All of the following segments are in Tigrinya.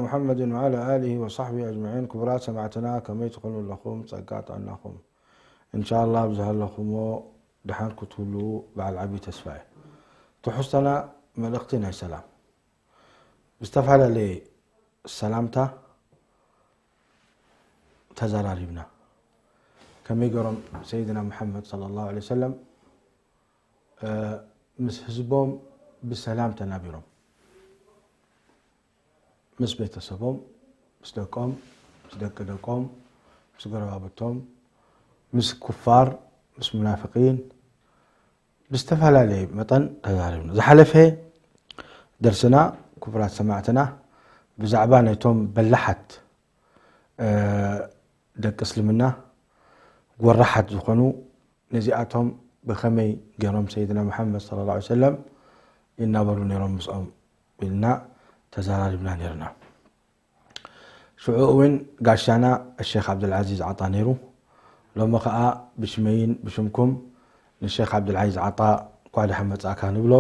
محمد وعلى آله وصحبه أجمعين. ክቡራት ሰማዕትና ከመይ ትኾኑ ኣለኹም? ጸጋ ጥዕናኹም እንሻላ ኣብ ዝሃለኹሞ ድሓን ክትህልዉ በዓል ዓብዪ ተስፋ እየ። ትሕዝቶና መልእኽቲ ናይ ሰላም ብዝተፈላለየ ሰላምታ ተዘራሪብና። ከመይ ገይሮም ሰይድና ሙሓመድ ሰለላሁ ዐለይሂ ወሰለም ምስ ህዝቦም ብሰላም ተናቢሮም፣ ምስ ቤተሰቦም፣ ምስ ደቆም፣ ምስ ደቂ ደቆም፣ ምስ ጎረባብቶም፣ ምስ ኩፋር፣ ምስ ሙናፍቂን ብዝተፈላለየ መጠን ተዛሪብና። ዝሓለፈ ደርስና ክቡራት ሰማዕትና ብዛዕባ ነቶም በላሓት ደቂ እስልምና ጎራሓት ዝኾኑ ነዚኣቶም ብኸመይ ገይሮም ሰይድና ሙሓመድ ሰለላሁ ዐለይሂ ወሰለም ይናበሩ ነይሮም ምስኦም ኢልና ተዘራሪብና ነይርና። ሽዑ እውን ጋሻና ሸኽ ዓብዱልዓዚዝ ዓጣ ነይሩ። ሎሚ ኸዓ ብሽመይን ብሽምኩም ንሸኽ ዓብዱልዓዚዝ ዓጣ እንኳዕ ደሓን መጻእካ ንብሎ።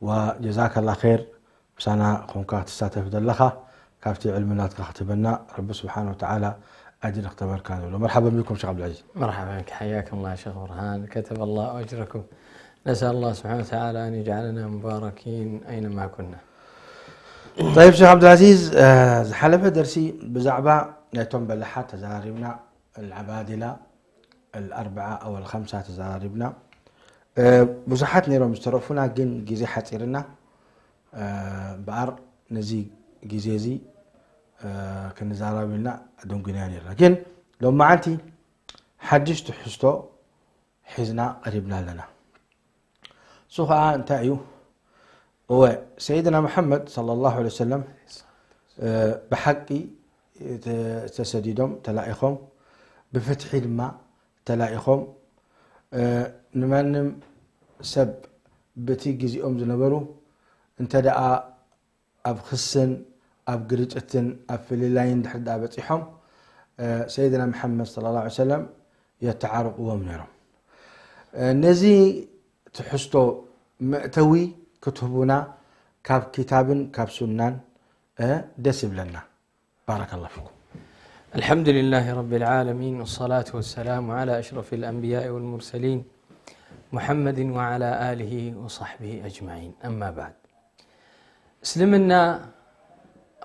ወጀዛከላ ኸይር ምሳና ኾንካ ክትሳተፍ ዘለኻ ካብቲ ዕልሚ ናትካ ክትህበና ረቢ ስብሓን ወተዓላ ኣጅሪ ክተበልካ ንብሎ። መርሓበን ቢኩም ሸኽ ዓብዱልዓዚዝ። مرحبا بك، حياكم الله شيخ برهان، كتب الله أجركم. نسأل الله سبحانه وتعالى أن يجعلنا مباركين أينما كنا. طيب شيخ عبد العزيز، ዝሓለፈ ደርሲ ብዛዕባ ናይቶም በላሓት ተዘራሪብና፣ العبادلة الأربعة أو الخمسة ተዘራሪብና። ብዙሓት ነይሮም ዝተረፉና ግን ግዜ ሓፂርና እምበኣር ነዚ ግዜ እዚ ክንዘራረብ ኢልና ደንጉና ነይርና። ግን ሎማዓንቲ ሓድሽ ትሕዝቶ ሒዝና ቀሪብና ኣለና። እሱ ኸዓ እንታይ እዩ? እወ ሰይድና መሓመድ ሰለላሁ ዐለይሂ ወሰለም ብሓቂ ተሰዲዶም ተላኢኾም፣ ብፍትሒ ድማ ተላኢኾም፣ ንማንም ሰብ በቲ ግዜኦም ዝነበሩ እንተ ደኣ ኣብ ክስን ኣብ ግርጭትን ኣብ ፍልላይን ድሕር ደኣ በፂሖም ሰይድና መሓመድ ሰለላሁ ዐለይሂ ወሰለም የተዓርቕዎም ነይሮም። ነዚ ትሕዝቶ መእተዊ ክትህቡና ካብ ኪታብን ካብ ሱናን ደስ ይብለና። بارك الله فيكم. الحمد لله رب العالمين، والصلاة والسلام على أشرف الأنبياء والمرسلين محمد وعلى آله وصحبه أجمعين. أما بعد. እስልምና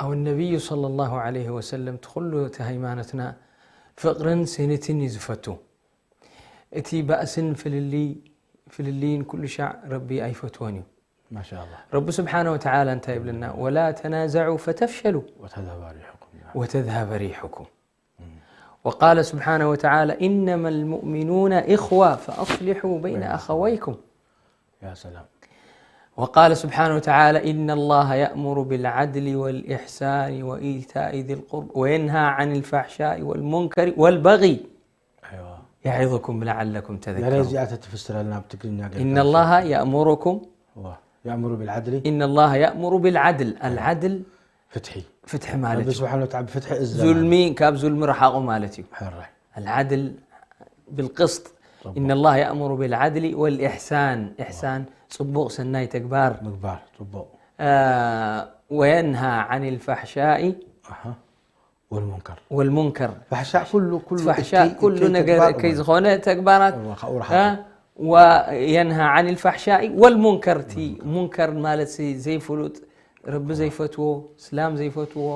أو النبي صلى الله عليه وسلم ትኹሉ እቲ ሃይማኖትና ፍቕርን ስኒትን እዩ ዝፈቱ። እቲ ባእስን ፍልልይ ፍልልይን ኩሉ ሻዕ ረቢ ኣይፈትዎን እዩ። ማሻ ኣላህ። ረቢ ስብሓነ ወተዓላ እንታይ ይብለና? ولا تنازعوا فتفشلوا ወተዝሀበ ሪሑኩም። وتذهب ريحكم. وقال سبحانه وتعالى إنما المؤمنون إخوة فأصلحوا بين أخويكم. يا سلام. وقال سبحانه وتعالى إن الله يأمر بالعدل والإحسان وإيتاء ذي القربى وينهى عن الفحشاء والمنكر والبغي يعظكم لعلكم تذكرون. እዚኣ ተትፍስረልና ብትግርኛ ገይርካ። إن الله يأمركم يأمر بالعدل. إن الله يأمر بالعدل. العدل ፍትሒ። ፍትሒ ማለት እዩ። ስብሓን ወተዓላ ብፍትሒ እዘዝ። ዙልሚ ካብ ዙልሚ ረሓቑ ማለት እዩ። ሕራይ። العدل بالقسط. إن الله يأمر بالعدل والإحسان. إحسان ጽቡቕ ሰናይ ተግባር ምግባር። ጽቡቕ። وينهى عن الفحشاء والمنكر. والمنكر. ፋሕሻእ ኩሉ ኩሉ ፋሕሻእ ኩሉ ነገር እከይ ዝኾነ ተግባራት። وينهى عن الفحشاء والمنكر. እቲ ሙንከር ማለት ዘይፍሉጥ፣ ረቢ ዘይፈትዎ፣ እስላም ዘይፈትዎ፣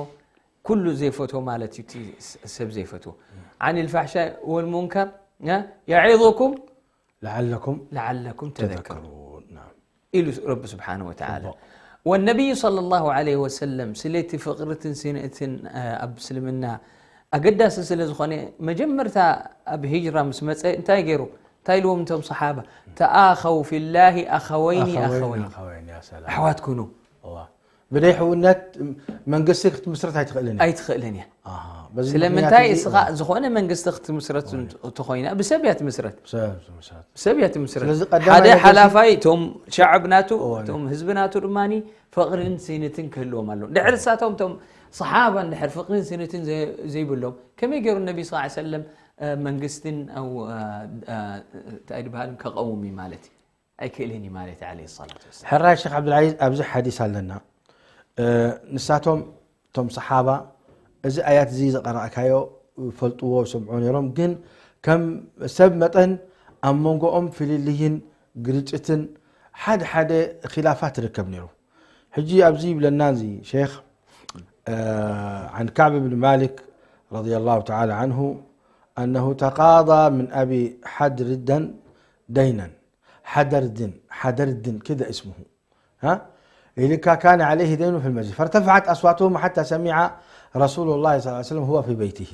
ኩሉ ዘይፈትዎ ማለት እዩ። እቲ ሰብ ዘይፈትዎ። عن الفحشاء والمنكر يعظكم لعلكم لعلكم تذكرون. ኢሉ ረቢ ስብሓን ወተዓላ። والنبي صلى الله عليه وسلم ስለቲ ፍቕርትን ስንእትን ኣብ እስልምና ኣገዳሲ ስለ ዝኾነ መጀመርታ ኣብ ሂጅራ ምስ መፀ እንታይ ገይሩ? እንታይ ኢልዎም እቶም ሰሓባ? تآخوا في الله أخوين أخوين. ኣሕዋት ኩኑ። ብደይ ሕውነት መንግስቲ ክትምስረት ኣይትኽእልን እያ። ኣይትኽእልን እያ። ስለምንታይ እስኻ ዝኾነ መንግስቲ ክትምስረት እንተኾይና ብሰብ እያ ትምስረት። ብሰብ እያ ትምስረት። ስለዚ ቀዳማይ ሓደ ሓላፋይ እቶም ሸዕብ ናቱ እቶም ህዝቢ ናቱ ድማ ፍቕርን ስኒትን ክህልዎም ኣለዎ። ድሕሪ እሳቶም እቶም ሰሓባ እንድሕር ፍቕርን ስኒትን ዘይብሎም ከመይ ገይሩ ነቢ ስ ሰለም መንግስትን እንታይ ድበሃል ከቐውም እዩ ማለት እዩ? ኣይክእልን እዩ ማለት እዩ ዓለይሂ ሰላቱ ወሰላም። ሕራይ ሸኽ ዓብዱልዓዚዝ ኣብዚ ሓዲስ ኣለና። ንሳቶም እቶም ሰሓባ እዚ ኣያት እዚ ዝቐረእካዮ ይፈልጥዎ፣ ይሰምዑ ነይሮም። ግን ከም ሰብ መጠን ኣብ መንጎኦም ፍልልይን ግርጭትን ሓደ ሓደ ኺላፋት ትርከብ ነይሩ። ሕጂ ኣብዚ ይብለና እዚ ሼኽ፣ እ፣ عن كعب بن مالك رضي الله تعالى عنه أنه تقاضى من أبي حدردن دينا. حدردن، حدردن كذا اسمه. ها؟ إلك كان عليه دين في المسجد، فارتفعت أصواتهم حتى سمع رسول الله صلى الله عليه وسلم هو في بيته،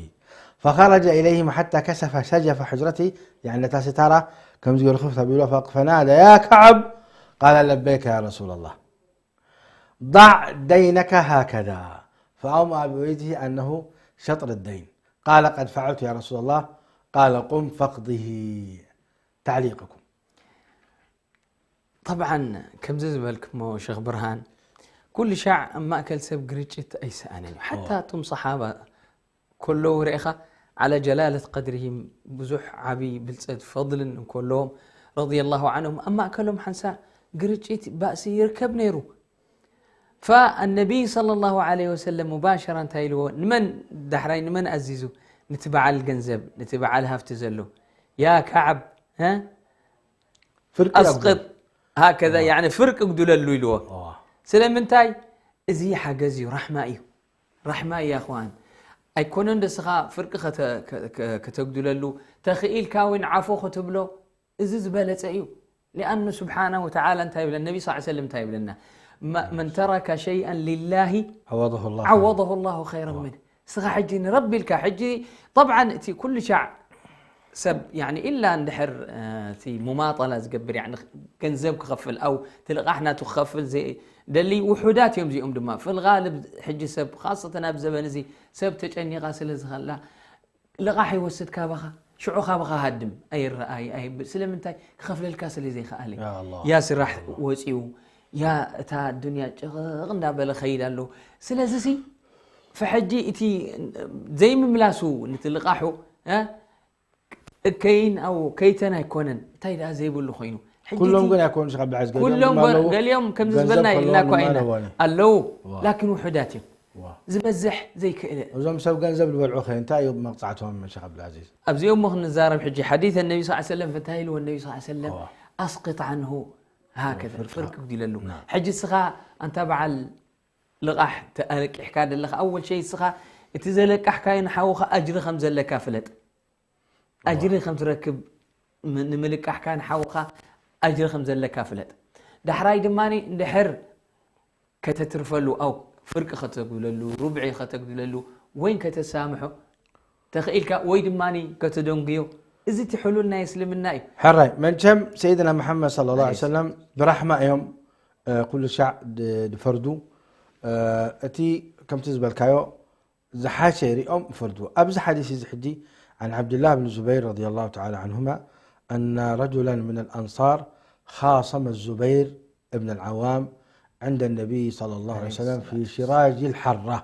فخرج إليهم حتى كشف سجف حجرته، يعني نتا ستارة كم زي رخف سبيله، ف-، فنادى: "يا كعب"، قال: "لبيك يا رسول الله، ضع دينك هكذا"، فأومأ بيده أنه شطر الدين، قال: "قد فعلت يا رسول الله"، قال: "قم فاقضه". تعليقكم؟ طبعا ከምዚ ዝበልክሞ ሸኽ ብርሃን ኩሉ ሻዕ ኣብ ማእከል ሰብ ግርጭት ኣይሰኣንን እዩ። ሓታ እቶም ሰሓባ ከለዉ ርኢኻ على جلالة قدرهم ብዙሕ ዓቢ ብልጸት ፈضልን እንከለዎም رضي الله عنهم ኣብ ማእከሎም ሓንሳ ግርጭት ባእሲ ይርከብ ነይሩ። فالنبي صلى الله عليه وسلم مباشرة እንታይ ኢልዎ ንመን ዳሕራይ ንመን ኣዚዙ ነቲ በዓል ገንዘብ ነቲ በዓል ሃፍቲ ዘሎ يا كعب ها ፍርቂ أسقط هكذا يعني ፍርቂ ግድለሉ ኢልዎ ስለምንታይ እዚ ሓገዝ እዩ ራሕማ እዩ ራሕማ እዩ ኣኽዋን ኣይኮነን ደስኻ ፍርቂ ከተግድለሉ ተኽኢልካ እውን ዓፎ ክትብሎ እዚ ዝበለፀ እዩ لأنه سبحانه وتعالى እንታይ ይብለና ነቢ صلى الله عليه وسلم እንታይ ይብለና من ترك شيئا لله عوضه الله عوضه الله خيرا منه እስኻ ሕጂ ንረቢ ኢልካ ሕጂ طبعا እቲ ኩሉ ሻዕ ሰብ يعني إلا እንድሕር እቲ ሙማጠላ ዝገብር يعني ገንዘብ ክኸፍል أو እቲ ልቓሕ ናቱ ክኸፍል ደሊ ውሑዳት እዮም እዚኦም ድማ في الغالب ሕጂ ሰብ خاصة ኣብ ዘበን እዚ ሰብ ተጨኒቓ ስለ ዝኸላ ልቓሕ ይወስድ ካባኻ ሽዑ ካባኻ ሃድም ኣይረኣይ ኣይብል ስለምንታይ ክኸፍለልካ ስለ ዘይከኣለ يا الله ያ ስራሕ ወፂኡ ያ እታ ዱንያ ጭቕቕ እንዳበለ ኸይድ ኣሎ ስለዚ ሲ ፈሕጂ እቲ ዘይምምላሱ ነቲ ልቓሑ እ፣ እከይን ኣው ከይተን ኣይኮነን እንታይ ደኣ ዘይብሉ ኮይኑ ሕጂ ኩሎም እቲ- ግን ኣይኮኑ ሸኽ ብዓዝ ገሊኦም ኩሎም ድማ ኣለዉ። ገሊኦም ከምዚ ገንዘብ ዝበልና ከለዎም ኢልና እኳ ድማ ኢና ኣለዎም። ኣለዉ ዋ። ላኪን ውሑዳት እዮም ዋ። ዝበዝሕ ዘይክእለ እዞም ሰብ ገንዘብ ዝበልዑ ኸ እንታይ እዩ መቕፃዕቶም ሸኽ ብዓዚዝ ኣብዚኦም ሞ ክንዛረብ ሕጂ ሓዲث ነቢ ስ ሰለም ፈንታይ ኢልዎ ነቢ ስ ሰለም ዋ። ኣስቅጥ ዓንሁ ሃከذا ፍርቂ ግዲለሉ ሕጂ እስኻ ኣንታ በዓል ልቓሕ ተለቂሕካ ዘለኻ ኣወል ሸይ እስኻ እቲ ዘለቃሕካዮ ንሓውኻ ኣጅሪ ከም ዘለካ ፍለጥ ኣጅሪ ከም ትረክብ ም- ንምልቃሕካ ንሓውኻ ኣጅሪ ከም ዘለካ ፍለጥ ዳሕራይ ድማ እንድሕር ከተትርፈሉ ኣው ፍርቂ ከተጉድለሉ ሩብዒ ከተጉድለሉ ወይን ከተሳምሖ ተኽኢልካ ወይ ድማ ከተደንጉዮ እዚ እቲ ሕሉል ናይ እስልምና እዩ ሕራይ መቸም ሰይድና መሓመድ صلى الله عليه وسلم ብራሕማ እዮም እ፣ ኩሉ ሻዕ ድ- ድፈርዱ እ፣ እቲ ከምቲ ዝበልካዮ ዝሓሸ ሪኦም ይፈርዱ ኣብዚ ሓዲስ እዚ ሕጂ عن عبد الله بن الزبير رضي الله تعالى عنهما أن رجلا من الأنصار خاصم الزبير بن العوام عند النبي صلى الله عليه وسلم في شراج الحرة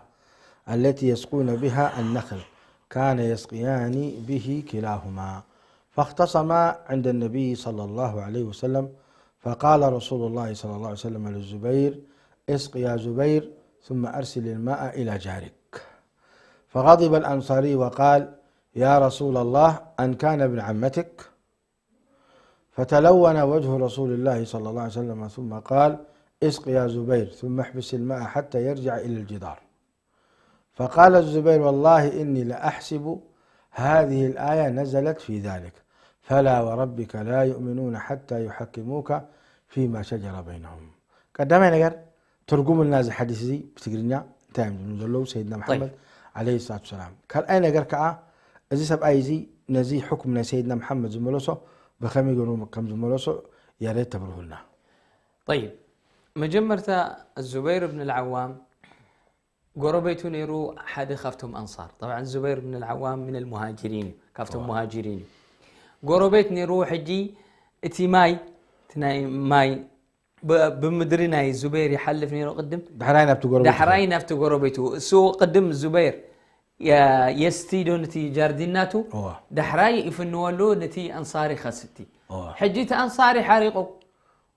التي يسقون بها النخل كان يسقيان به كلاهما فاختصما عند النبي صلى الله عليه وسلم فقال رسول الله صلى الله عليه وسلم للزبير اسق يا زبير ثم أرسل الماء إلى جارك فغضب الأنصاري وقال يا رسول الله أن كان ابن عمتك فتلون وجه رسول الله صلى الله عليه وسلم ثم قال اسق يا زبير ثم احبس الماء حتى يرجع إلى الجدار فقال الزبير والله إني لأحسب هذه الآية نزلت في ذلك فلا وربك لا يؤمنون حتى يحكموك فيما شجر بينهم ቀዳማይ ነገር ትርጉምልና እዚ ሓዲስ እዚ ብትግርኛ እንታይ እዮም ዝብሉ ዘለዉ ሰይድና መሓመድ عليه الصلاة والسلام ካልኣይ ነገር ከዓ እዚ ሰብኣይ እዚ ነዚ ሕኩም ናይ ሰይድና መሓመድ ዝመለሶ ብኸመይ ገሩ ከም ዝመለሶ ያሬድ ተብርሁልና طيب መጀመርታ الزبير بن العوام ጎረቤቱ ነይሩ ሓደ ካብቶም ኣንሳር طبعا الزبير بن العوام من المهاجرين እዩ ካብቶም مهاجرين እዩ ጎረቤት ነይሩ ሕጂ እቲ ማይ እቲ ናይ ማይ ብ- ብምድሪ ናይ ዙበይር ይሓልፍ ነይሩ ቅድም ዳሕራይ ናብቲ ጎረቤት ዳሕራይ ናብቲ ጎረቤቱ እሱ ቅድም ዙበይር የ- የስቲ ዶ ነቲ ጃርዲናቱ እዋ። ዳሕራይ ይፍንወሉ ነቲ ኣንሳሪ ከስቲ እዋ። ሕጂ እቲ ኣንሳሪ ሓሪቑ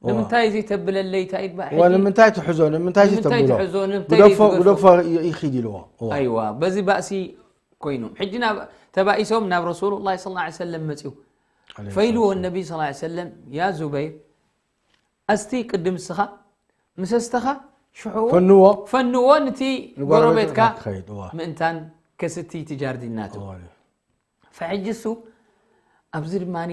እዋ። ንምንታይ እዚ ተብለለይ እንታይ ይበሃል ሕጂ? ንምንታይ ትሕዞ? ንምንታይ እዚ ንምንታይ ተብሎ? ትሕዞ? ንምንታይ ግደፎ፣ ግደፎ? ግደፎ ይ-፣ ይኺድ ኢልዎ። እዋ። ኣይዋ፣ በዚ ባእሲ ኮይኖም። ሕጂ ናብ፣ ተባኢሶም ናብ ረሱሉላህ ሰለላሁ ዐለይሂ ወሰለም መጽኡ። ዐለይሂ ፈኢልዎ ሰላም። ነቢ ሰለላሁ ዐለይሂ ወሰለም፣ "ያ ዙበይር፣ ኣስቲ ቅድም እስኻ፣ ምስ ኣስተኻ፣ ሽሕኡ ፈንዎ። ፈንዎ ነቲ ንጎረቤትካ ጎረቤትካ ክኸይድ፣ እዋ። ምእንታን ከስቲ እቲ ጃርዲናቱ." እዋ። ፈሕጂ እሱ፣ ኣብዚ ድማኒ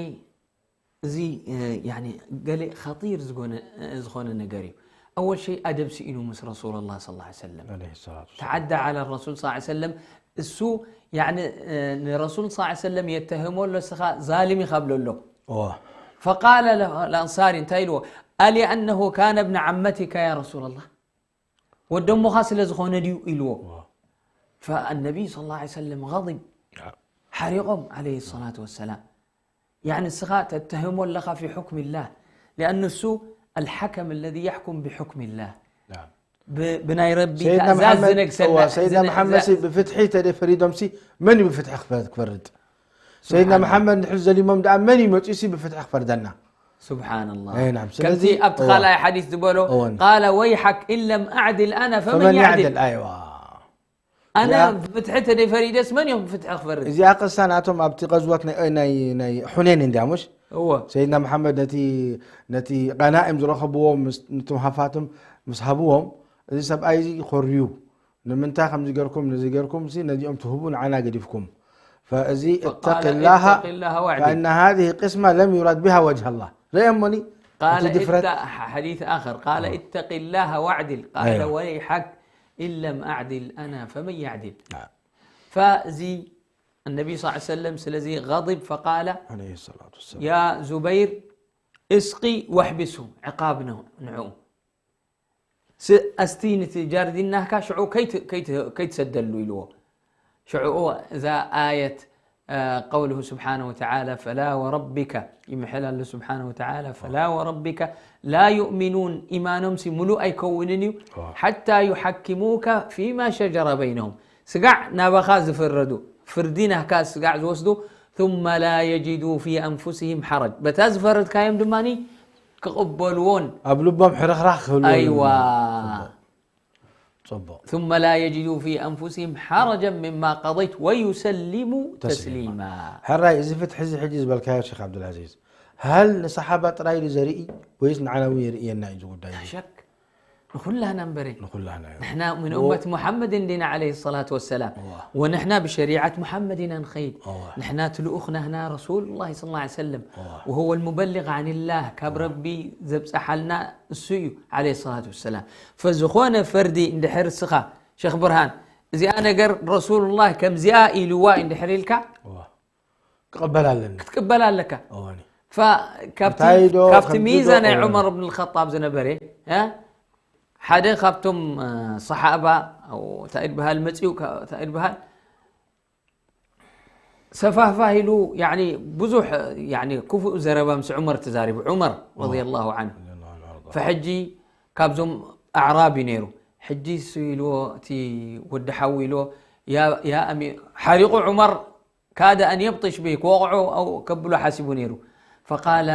እዚ፣ እ፣ ያኒ ገለ ኸጢር ዝጎነ-፣ እ፣ ዝኾነ ነገር እዩ። ኣወል ሸይ ኣደብ ስኢኑ ምስ ረሱሉላህ ሰለላሁ ዐለይሂ ወሰለም። ዐለይሂ ሰላቱ ወሰላም። ተዓዳ ዐለ ረሱል ሰለላሁ ዐለይሂ ወሰለም። እሱ፣ ያኒ፣ እ፣ ንረሱል ሰለላሁ ዐለይሂ ወሰለም የተህሞ ኣሎ፣ እስኻ ዛልም ኢኻ ብሎ ኣሎ። እዋ። ፈቃለ ለ-፣ ለኣንሳሪ እንታይ ኢልዎ? "ኣሊኣነሁ ካነ እብነ ዓመቲካ ያ ረሱለላህ?" ወደሞኻ ስለ ዝኾነ ድዩ ኢልዎ። እዋ። ፈኣነቢይ ሰለላሁ ዐለይሂ ወሰለም ገዲብ። ያ። ሓሪቖም ዐለይሂ ሰላቱ ወሰላም። ያኒ እስኻ ተተህሞ ኣለኻ ፊ ሑክሚላህ። ሊኣኑ እሱ ኣልሓከም ኣለዚ የሕኩም ብሑክሚላህ። ያ። ብ-፣ ብናይ ረቢ ሰይድና ትእዛዝ መሓመድ፣ ዝነግሰና፣ እዋ፣ ሰይድና ዝነ-፣ መሓመድ ዚ ዚ-፣ ብፍትሒ ተደይ ፈሪዶምሲ መን እዩ ብፍትሒ ክፈ-፣ ክፈርድ? ሰይድና ስብሓንላህ። መሓመድ ንሕና ዘሊሞም ደኣ መን እዩ መጺኡሲ ብፍትሒ ክፈርደና? ስብሓንላህ። ኣይ፣ ናም። ከምቲ ስለዚ፣ ኣብቲ እዋ። ካልኣይ ሓዲስ ዝበሎ፣ እወን። "ቃለ ወይሓክ ኢን ለም ኣዕድል ኣና ፈመን ፈመን ያዕድል?" ያዕድል? ኣይዋ። ኣነ እዚኣ ብፍትሒ ተደይ ፈሪደስ መን እዮም ብፍትሒ ክፈርድ? እዚኣ ቅሳ ናቶም ኣብቲ ቀዝወት ናይ፣ ናይ፣ ናይ ሑኔን እንድያ፣ ሙሽ? እወ። ሰይድና መሓመድ ነቲ፣ ነቲ ቀናእም ዝረኸብዎም ምስ፣ ነቶም ሃፋትም ምስ ሃብዎም፣ እዚ ሰብኣይ እዚ ኮርዩ፣ ንምንታይ ከምዚ ገርኩም፣ ነዚ ገርኩም፣ ሲ ነዚኦም ትህቡ፣ ንዓና ገዲፍኩም። ፈእዚ ፈቃለ እተቂላሃ፣ እተቂላሃ ወዕዲል። ፈእነ ሃዚህ ቅስማ ለም ዩራድ ቢሃ ወጅሃላህ። ረእየሞኒ? ቃለ እቲ ድፍረት። እተ-፣ ሓዲስ ኣኸር፣ ቃለ እተቂላሃ ወዕዲል። ቃለ ኣይዋ። ወይሓክ ኢን ለም ኣዕዲል ኣና ፈመን ያዕዲል። ናም። ፈዚ ነቢ ሰለላሁ ዐለይሂ ወሰለም ስለዚ ገዲብ ፈቃለ ዐለይሂ ሰላቱ ወሰላም። ያ ዙበይር እስቂ ወሕቢሱ ዕቃብ ነው ንዕኡ። ስ-፣ ኣስቲ ንቲ ጃርዲን ናህካ ሽዑ ከይት-፣ ከይት-፣ ከይትሰደሉ ኢልዎ። ሽዑ እዛ ኣየት፣ አ፣ ቀውልሁ ስብሓነ ወተዓላ፣ ፈላ ወረቢከ፣ ይምሕል ኣሎ ስብሓነ ወተዓላ፣ ፈላ ወረቢከ ላ ዩእሚኑን፣ ኢማኖምሲ ሙሉእ ኣይከውንን እዩ፣ ዋ። ሓታ ዩሓኪሙከ ፊማ ሸጀረ በይነሁም፣ ስጋዕ ናባኻ ዝፈረዱ፣ ፍርዲ ናህካ ስጋዕ ዝወስዱ፣ ثم لا يجدوا في أنفسهم حرج፣ በታ ዝፈረድካዮም ድማ ክቕበልዎን። ኣብ ልቦም ሕርኽራኽ ክህልዎ ኣይዋ። ኣለዎም። ጽቡቕ። ጽቡቕ። ثم لا يجدوا في أنفسهم حرجا مما قضيت ويسلموا ተስሊማ። ተስሊማ። ሕራይ፣ እዚ ፍትሒ እዚ ሕጂ ዝበልካዮ ሼኽ ዓብዱልዓዚዝ፣ ሃል ንሰሓባ ጥራይ ድዩ ዘርኢ ወይስ ንዓና እውን የርእየና እዩ እዚ ጉዳይ እዚ? ላሸክ። ንኹላህና እምበረ። ንኹላህና እዩ። ንሕና ምን ዎ- ኡመት ሙሓመድ እንዲና ዓለይሂ ሰላቱ ወሰላም። እዋ። ወንሕና ብሸሪዓት ሙሓመድ ኢና ንኸይድ። እዋ። ንሕና እቲ ልኡኽ ናህና ረሱሉላህ ሰለላሁ ዐለይሂ ወሰለም። እዋ። ወሁወ ልሙበሊግ ዓንላህ፣ ካብ እዋ። ረቢ ዘብፀሓልና እሱ እዩ ዓለይሂ ሰላቱ ወሰላም። ፈዝኾነ ፈርዲ እንድሕር እስኻ ሸኽ ብርሃን፣ እዚኣ ነገር ረሱሉላህ ከምዚኣ ኢልዋ እንድሕር ኢልካ፣ እዋ። ክቕበል ኣለኒ። ክትቅበል ኣለካ። እዋኒ። ፈ-፣ ካብቲ፣ እንታይ ዶ ካብቲ ከምዚ ዶ፣ ሚዛ ናይ እዋኒ። ዑመር ብን ልኸጣብ ዝነበረ፣ እ? ሓደ ካብቶም፣ እ፣ ሰሓባ፣ ኦ፣ እንታይ ይበሃል መፂኡ፣ ካ-፣ እንታይ ይበሃል? ሰፋህፋህ ኢሉ፣ ያዕኒ፣ ብዙሕ፣ ያዕኒ፣ ክፉእ ዘረባ ምስ ዑመር ተዛሪቡ። ዑመር ኦ። ረዲየላሁ ዐንሁ። ረዲየላሁ ዐንሁ ወአርዳ። ፈሕጂ ካብዞም ኣዕራብ እዩ ነይሩ። ሕጂ እሱ ኢልዎ፣ እቲ ወዲ ሓዊ ኢልዎ፣ ያ፣ ያ ኣሚ-፣ ሓሪቑ ዑመር ካደ ኣን የብጢሽ ብሂ፣ ክወቕዖ ኣው ከብሎ ሓሲቡ ነይሩ። ፈቃለ፣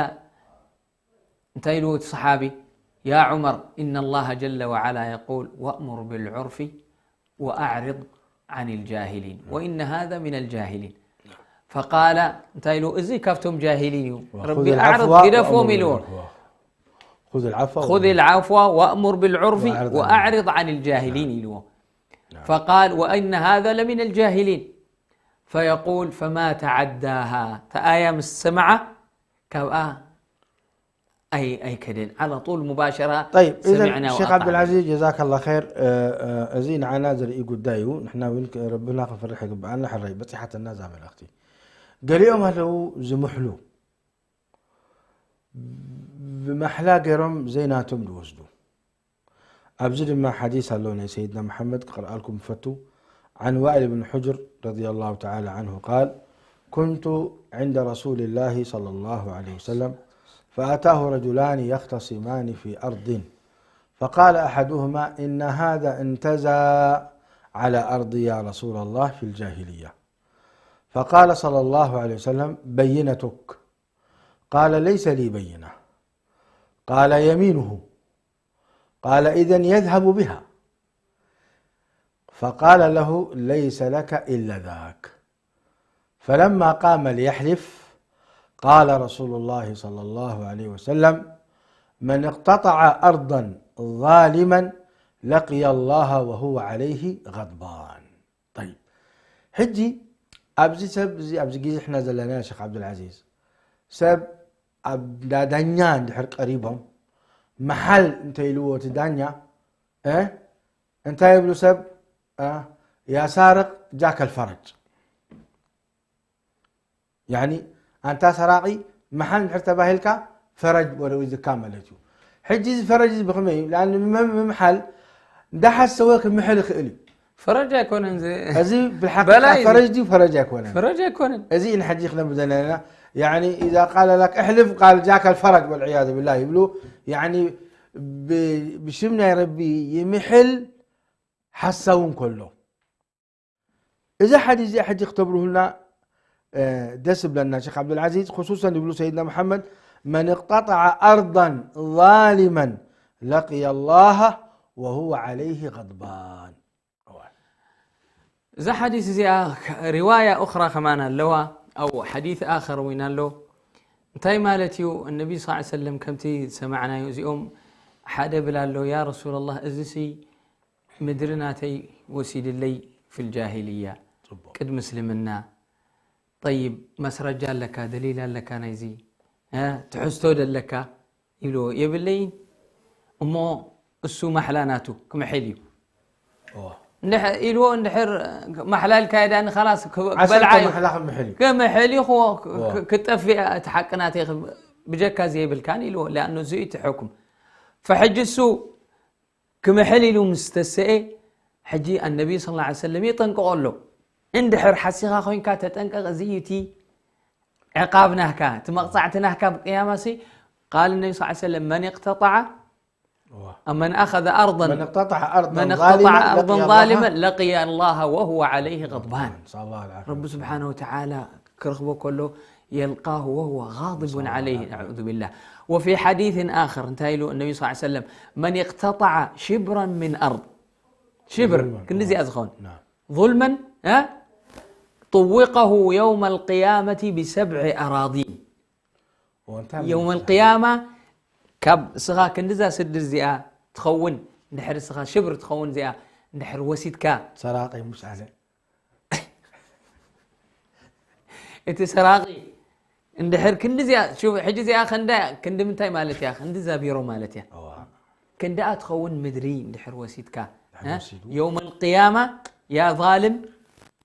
እንታይ ኢልዎ እቲ ሰሓቢ? ያ ዑመር፣ ኢነ ላሃ ጀለ ወዓላ የቁል፣ ወእሙር ብልዑርፊ ወኣዕሪድ ዓን ልጃሂሊን፣ ወኢነ ሃዛ ሚን ልጃሂሊን። ፈቃለ፣ እንታይ ኢልዎ? እዚ ካብቶም ጃሂሊን እዩ። ወኹዝ ረቢ ልዓፍዋ ኣዕርድ፣ ግደፎም ወእሙር ኢልዎ። ብልዑርፊ። ኹዝ ልዓፍዋ ኹዝ ወእሙር ልዓፍዋ ወእሙር ብልዑርፊ ወኣዕርድ ዓን ወኣዕሪድ ዓን ልጃሂሊን ኢልዎ። ናም። ፈቃል፣ ወኢነ ሃዛ ለሚን ልጃሂሊን። ፈየቁል፣ ፈማ ተዓዳሃ። እታ ኣያ ምስ ሰምዓ፣ ካብኣ ኣይ-፣ ኣይከደን። ዓላ ጡል ሙባሸራ ጠይብ፣ ኢዘን ሰሚዕና ሼኽ ወኣጣዕና። ዓብዱልዓዚዝ፣ ጀዛከላ ኸይር። እ፣ እ፣ እዚ ንዓና ዘርኢ ጉዳይ እዩ። ንሕና እውን ክ-፣ ረብና ክንፈርሕ ይግብኣና። ሕራይ በፂሓትና እዛ መልእኽቲ። ገሊኦም ኣለዉ ዝምሕሉ። ብማሕላ ገይሮም ዘይናቶም ዝወስዱ። ኣብዚ ድማ ሓዲስ ኣሎ ናይ ሰይድና መሓመድ ክቕርኣልኩም እፈቱ። عن وائل بن حجر رضي الله تعالى عنه قال: كنت عند رسول الله صلى الله عليه وسلم فأتاه رجلان يختصمان في أرض فقال أحدهما: إن هذا انتزع على أرضي يا رسول الله في الجاهلية. فقال صلى الله عليه وسلم: بينتك. قال: ليس لي بينة. قال: يمينه. قال: إذن يذهب بها. فقال له: ليس لك إلا ذاك. فلما قام ليحلف، قال رسول الله صلى الله عليه وسلم: من اقتطع أرضا ظالما لقي الله وهو عليه غضبان. طيب، ሕጂ ኣብዚ ሰብ እዚ ኣብዚ ግዜ ሕና ዘለና ሸኽ ዓብዱልዓዚዝ፣ ሰብ ኣብ እንዳ ዳኛ እንድሕር ቀሪቦም፣ መሓል እንተ ኢልዎ እቲ ዳኛ፣ እ፣ እንታይ ይብሉ ሰብ? እ፣ ያ ሳርቕ ጃከል ፈረጅ። ያኒ፣ ኣንታ ሰራቒ፣ መሓል እንድሕር ተባሂልካ፣ ፈረጅ ወደ ውዝካ ማለት እዩ። ሕጂ እዚ ፈረጅ እዚ ብኸመይ እዩ? ለኣን ምም-፣ ምምሓል እንዳሓሰወ ክምሕል ይኽእል እዩ። ፈረጅ ኣይኮነን እዚ። እዚ ብሓቂ በላይ እዩ። ፈረጅ ድዩ ፈረጅ ኣይኮነን? ፈረጅ ኣይኮነን። እዚ ኢና ሕጂ ክነብ ዘለና። ያኒ፣ إذا قال لك: احلف، قال جاك الفرج والعياذ بالله ይብሉ። ያኒ፣ ብ-፣ ብሽም ናይ ረቢ ይምሕል ሓሳዊ እንከሎ። እዚ ሓዲስ እዚ ሕጂ ክተብርሁልና፣ እ፣ ደስ ይብለና ሸኽ ዓብዱልዓዚዝ። خصوصا ይብሉ ሰይድና መሓመድ: من اقتطع أرضا ظالما لقي الله وهو عليه غضبان. እዛ ሓዲስ እዚኣ ሪዋያ ኡኽራ ከማን ኣለዋ፣ ኣው ሓዲስ ኣኸር እውን ኣሎ። እንታይ ማለት እዩ? እነቢ ስ ሰለም ከምቲ ዝሰማዕናዮ እዚኦም ሓደ ብላ ኣሎ፣ ያ ረሱላላህ፣ እዚሲ ምድሪ ናተይ ወሲድለይ ፊል ጃሂልያ፣ ጽቡቕ። ቅድሚ እስልምና። ጠይብ፣ መስረጃ ኣለካ፣ ደሊል ኣለካ ናይዚ? እ፣ ትሕዝቶ ደለካ? ይብልዎ። የብለይን። እሞ እሱ ማሕላ ናቱ ክምሕል እዩ። እዋ። እንድሕ-፣ ኢልዎ እንድሕር ማሕላ ኢልካዮ ደኣ ንኸላስ ክበ-፣ ዓሰርተ ክበልዓ እዩ። ማሕላ ክምሕል እዩ። ክምሕል እዩ ክዎ-፣ እዋ። ክ-፣ ክጠፍእ እቲ ሓቂ ናተይ ክብ-፣ ብጀካ ዘይብልካን ኢልዎ። ለኣኑ እዚ እዩ እቲ ሕኩም። ፈሕጂ እሱ ክምሕል ኢሉ ምስ ተሰኤ፣ ሕጂ ኣነቢ ሰለላሁ ዐለይሂ ወሰለም የጠንቅቖ ኣሎ። እንድሕር ሓሲኻ ኮይንካ ተጠንቀቕ፣ እዚ እዩ እቲ ዕቃብ ናህካ፣ እቲ መቕጻዕቲ ናህካ ኣብ ቅያማ ሲ፣ ቃል ነቢ ሰለላሁ ዐለይሂ ወሰለም፣ መን እቅተጠዐ፣ እዋ። መን ኣኸዘ ኣርደን፣ መን እቅተጠዐ ኣርደን መን እቅተጠዐ ዛሊመን ኣርደን ለቅየ ኣላህ ዛሊመን ለቅየ ኣላህ ወሁወ ዐለይሂ ገድባን። ነስአሉላህ ልዓፊያ። ረቢ ስብሓነሁ ወተዓላ ክረኽቦ ከሎ፣ የልቃሁ ወሁወ ጋድቡን ዐለይሂ፣ ነዑዙ ቢላህ። ወፊ ሓዲስን ኣኸር፣ እንታይ ኢሉ እነቢ ሰለላሁ ዐለይሂ ወሰለም፣ መን እቅተጠዐ ሽብረን ሚን ኣርድ፣ ሽብር፣ ዙልመን፣ ክንዲ እዚኣ ዝኸውን፣ ናም። ዙልመን፣ እ? ጥውቀሁ የውመል ቅያመቲ ቢሰብዒ ኣራዲን። እዎ፣ እንታይ የውመል ማለት ቅያማ ካብ እስኻ ክንዲዛ ስድር እዚኣ ትኸውን፣ እንድሕር እስኻ ሽብር ትኸውን እዚኣ እንድሕር ወሲድካ። ሰራቂ ምሽ ኣነ። እቲ ሰራቂ እንድሕር ክንዲ እዚኣ፣ ሹፍ፣ ሕጂ እዚኣ ክንዳ-፣ ክንዲ ምንታይ ማለት እያ? ክንዲ እዛ ቢሮ ማለት እያ። እዋ። ክንድኣ ትኸውን ምድሪ እንድሕር ወሲድካ፣ ድሕር እ? ወሲዱ። የውመል ቅያማ፣ ያ ዛልም፣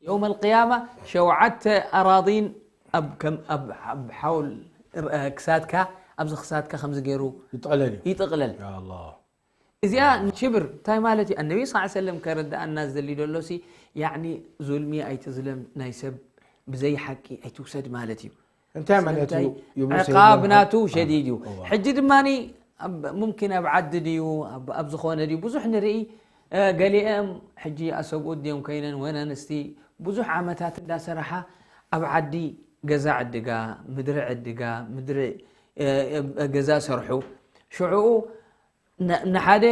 የውመል ቅያማ ሸውዓተ ኣራዲን ኣብ ከም፣ ኣብ፣ ኣብ ሓውል፣ እ፣ ክሳድካ፣ ኣብዚ ክሳድካ ከምዚ ገይሩ ይጥቕለል እዩ። ይጥቕለል። ያ ኣላህ። እዚኣ ሽብር እንታይ ማለት እዩ? ኣነቢ ሰለላሁ ዐለይሂ ወሰለም ከረድኣና ዝደሊ ደሎ ሲ፣ ያዕኒ ዙልሚ ኣይትዝለም፣ ናይ ሰብ ብዘይ ሓቂ ኣይትውሰድ ማለት እዩ። እንታይ ማለት እዩ? ስለምንታይ? ይብሉ ዕቃብ ሰይድና ናቱ ሙሓመድ። ሸዲድ እዩ። እዋ። ሕጂ ድማኒ ኣብ፣ ሙምኪን ኣብ ዓዲ ድዩ፣ ኣብ፣ ኣብ ዝኾነ ድዩ፣ ብዙሕ ንርኢ። እ፣ ገሊኦም ሕጂ ኣሰብኡት ድዮም ኮይነን ወን ኣንስቲ ብዙሕ ዓመታት እንዳሰራሓ ኣብ ዓዲ ገዛ ዕድጋ፣ ምድሪ ዕድጋ፣ ምድሪ፣ እ፣ እ፣ ገዛ ሰርሑ። ሽዑኡ ን-፣ ንሓደ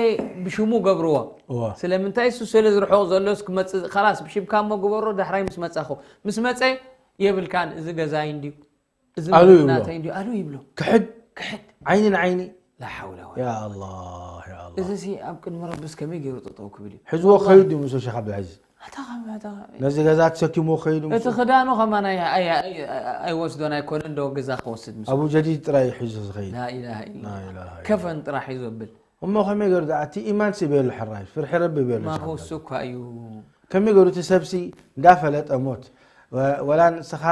ብሽሙ ገብርዎ። እዋ። ስለምንታይ? እሱ ስለ ዝርሕቕ ዘሎ፣ እስኪ መጽእ፣ ኸላስ ብሽምካ እሞ ግበሮ፣ ዳሕራይ ምስ መጻኹ። ምስ መጸ፣ የብልካን፣ እዚ ገዛይ እንድዩ፣ እዚ ኣሉ ይብሎ። ናተይ እንድዩ፣ ኣሉ ይብሎ። ክሕድ። ክሕድ። ዓይኒ ንዓይኒ። ላ ሓውለ ወላ ያ ኣላህ፣ ያ ኣላህ። እዚ ሲ ኣብ ቅድሚ ረብስ ከመይ ገይሩ ጠጠው ክብል እዩ? ሕዝዎ ወላሂ። ከይዱ ምስ ሸኽ ዓብዱልዓዚዝ። ኣታ ኸም-፣ ኣታ ኸም-፣ ነዚ ገዛ ተሰኪምዎ ከይዱ ምስ እቲ ክዳኑ ኸማን ኣይ-፣ ኣይ-፣ ኣይ-፣ ኣይወስዶን ኣይኮነን ዶ ገዛ ክወስድ ምስ ኣቡ ጀዲድ ጥራይ ሒዙ ዝኸይድ። ላ ኢላሃ ኢላ ላ ኢላሃ ኢላ። ከፈን ጥራሕ ሒዙ ብል። እሞ ከመይ ገይሩ ደኣ እቲ ኢማን ሲ በሉ ሕራይ፣ ፍርሒ ረቢ በሉ ማ ሸኽ ሆሱ ዓብዱልዓዚዝ። እኳ እዩ። ከመይ ገይሩ እቲ ሰብሲ እንዳፈለጠ ሞት፣ ወ-፣ ወላ ንስኻ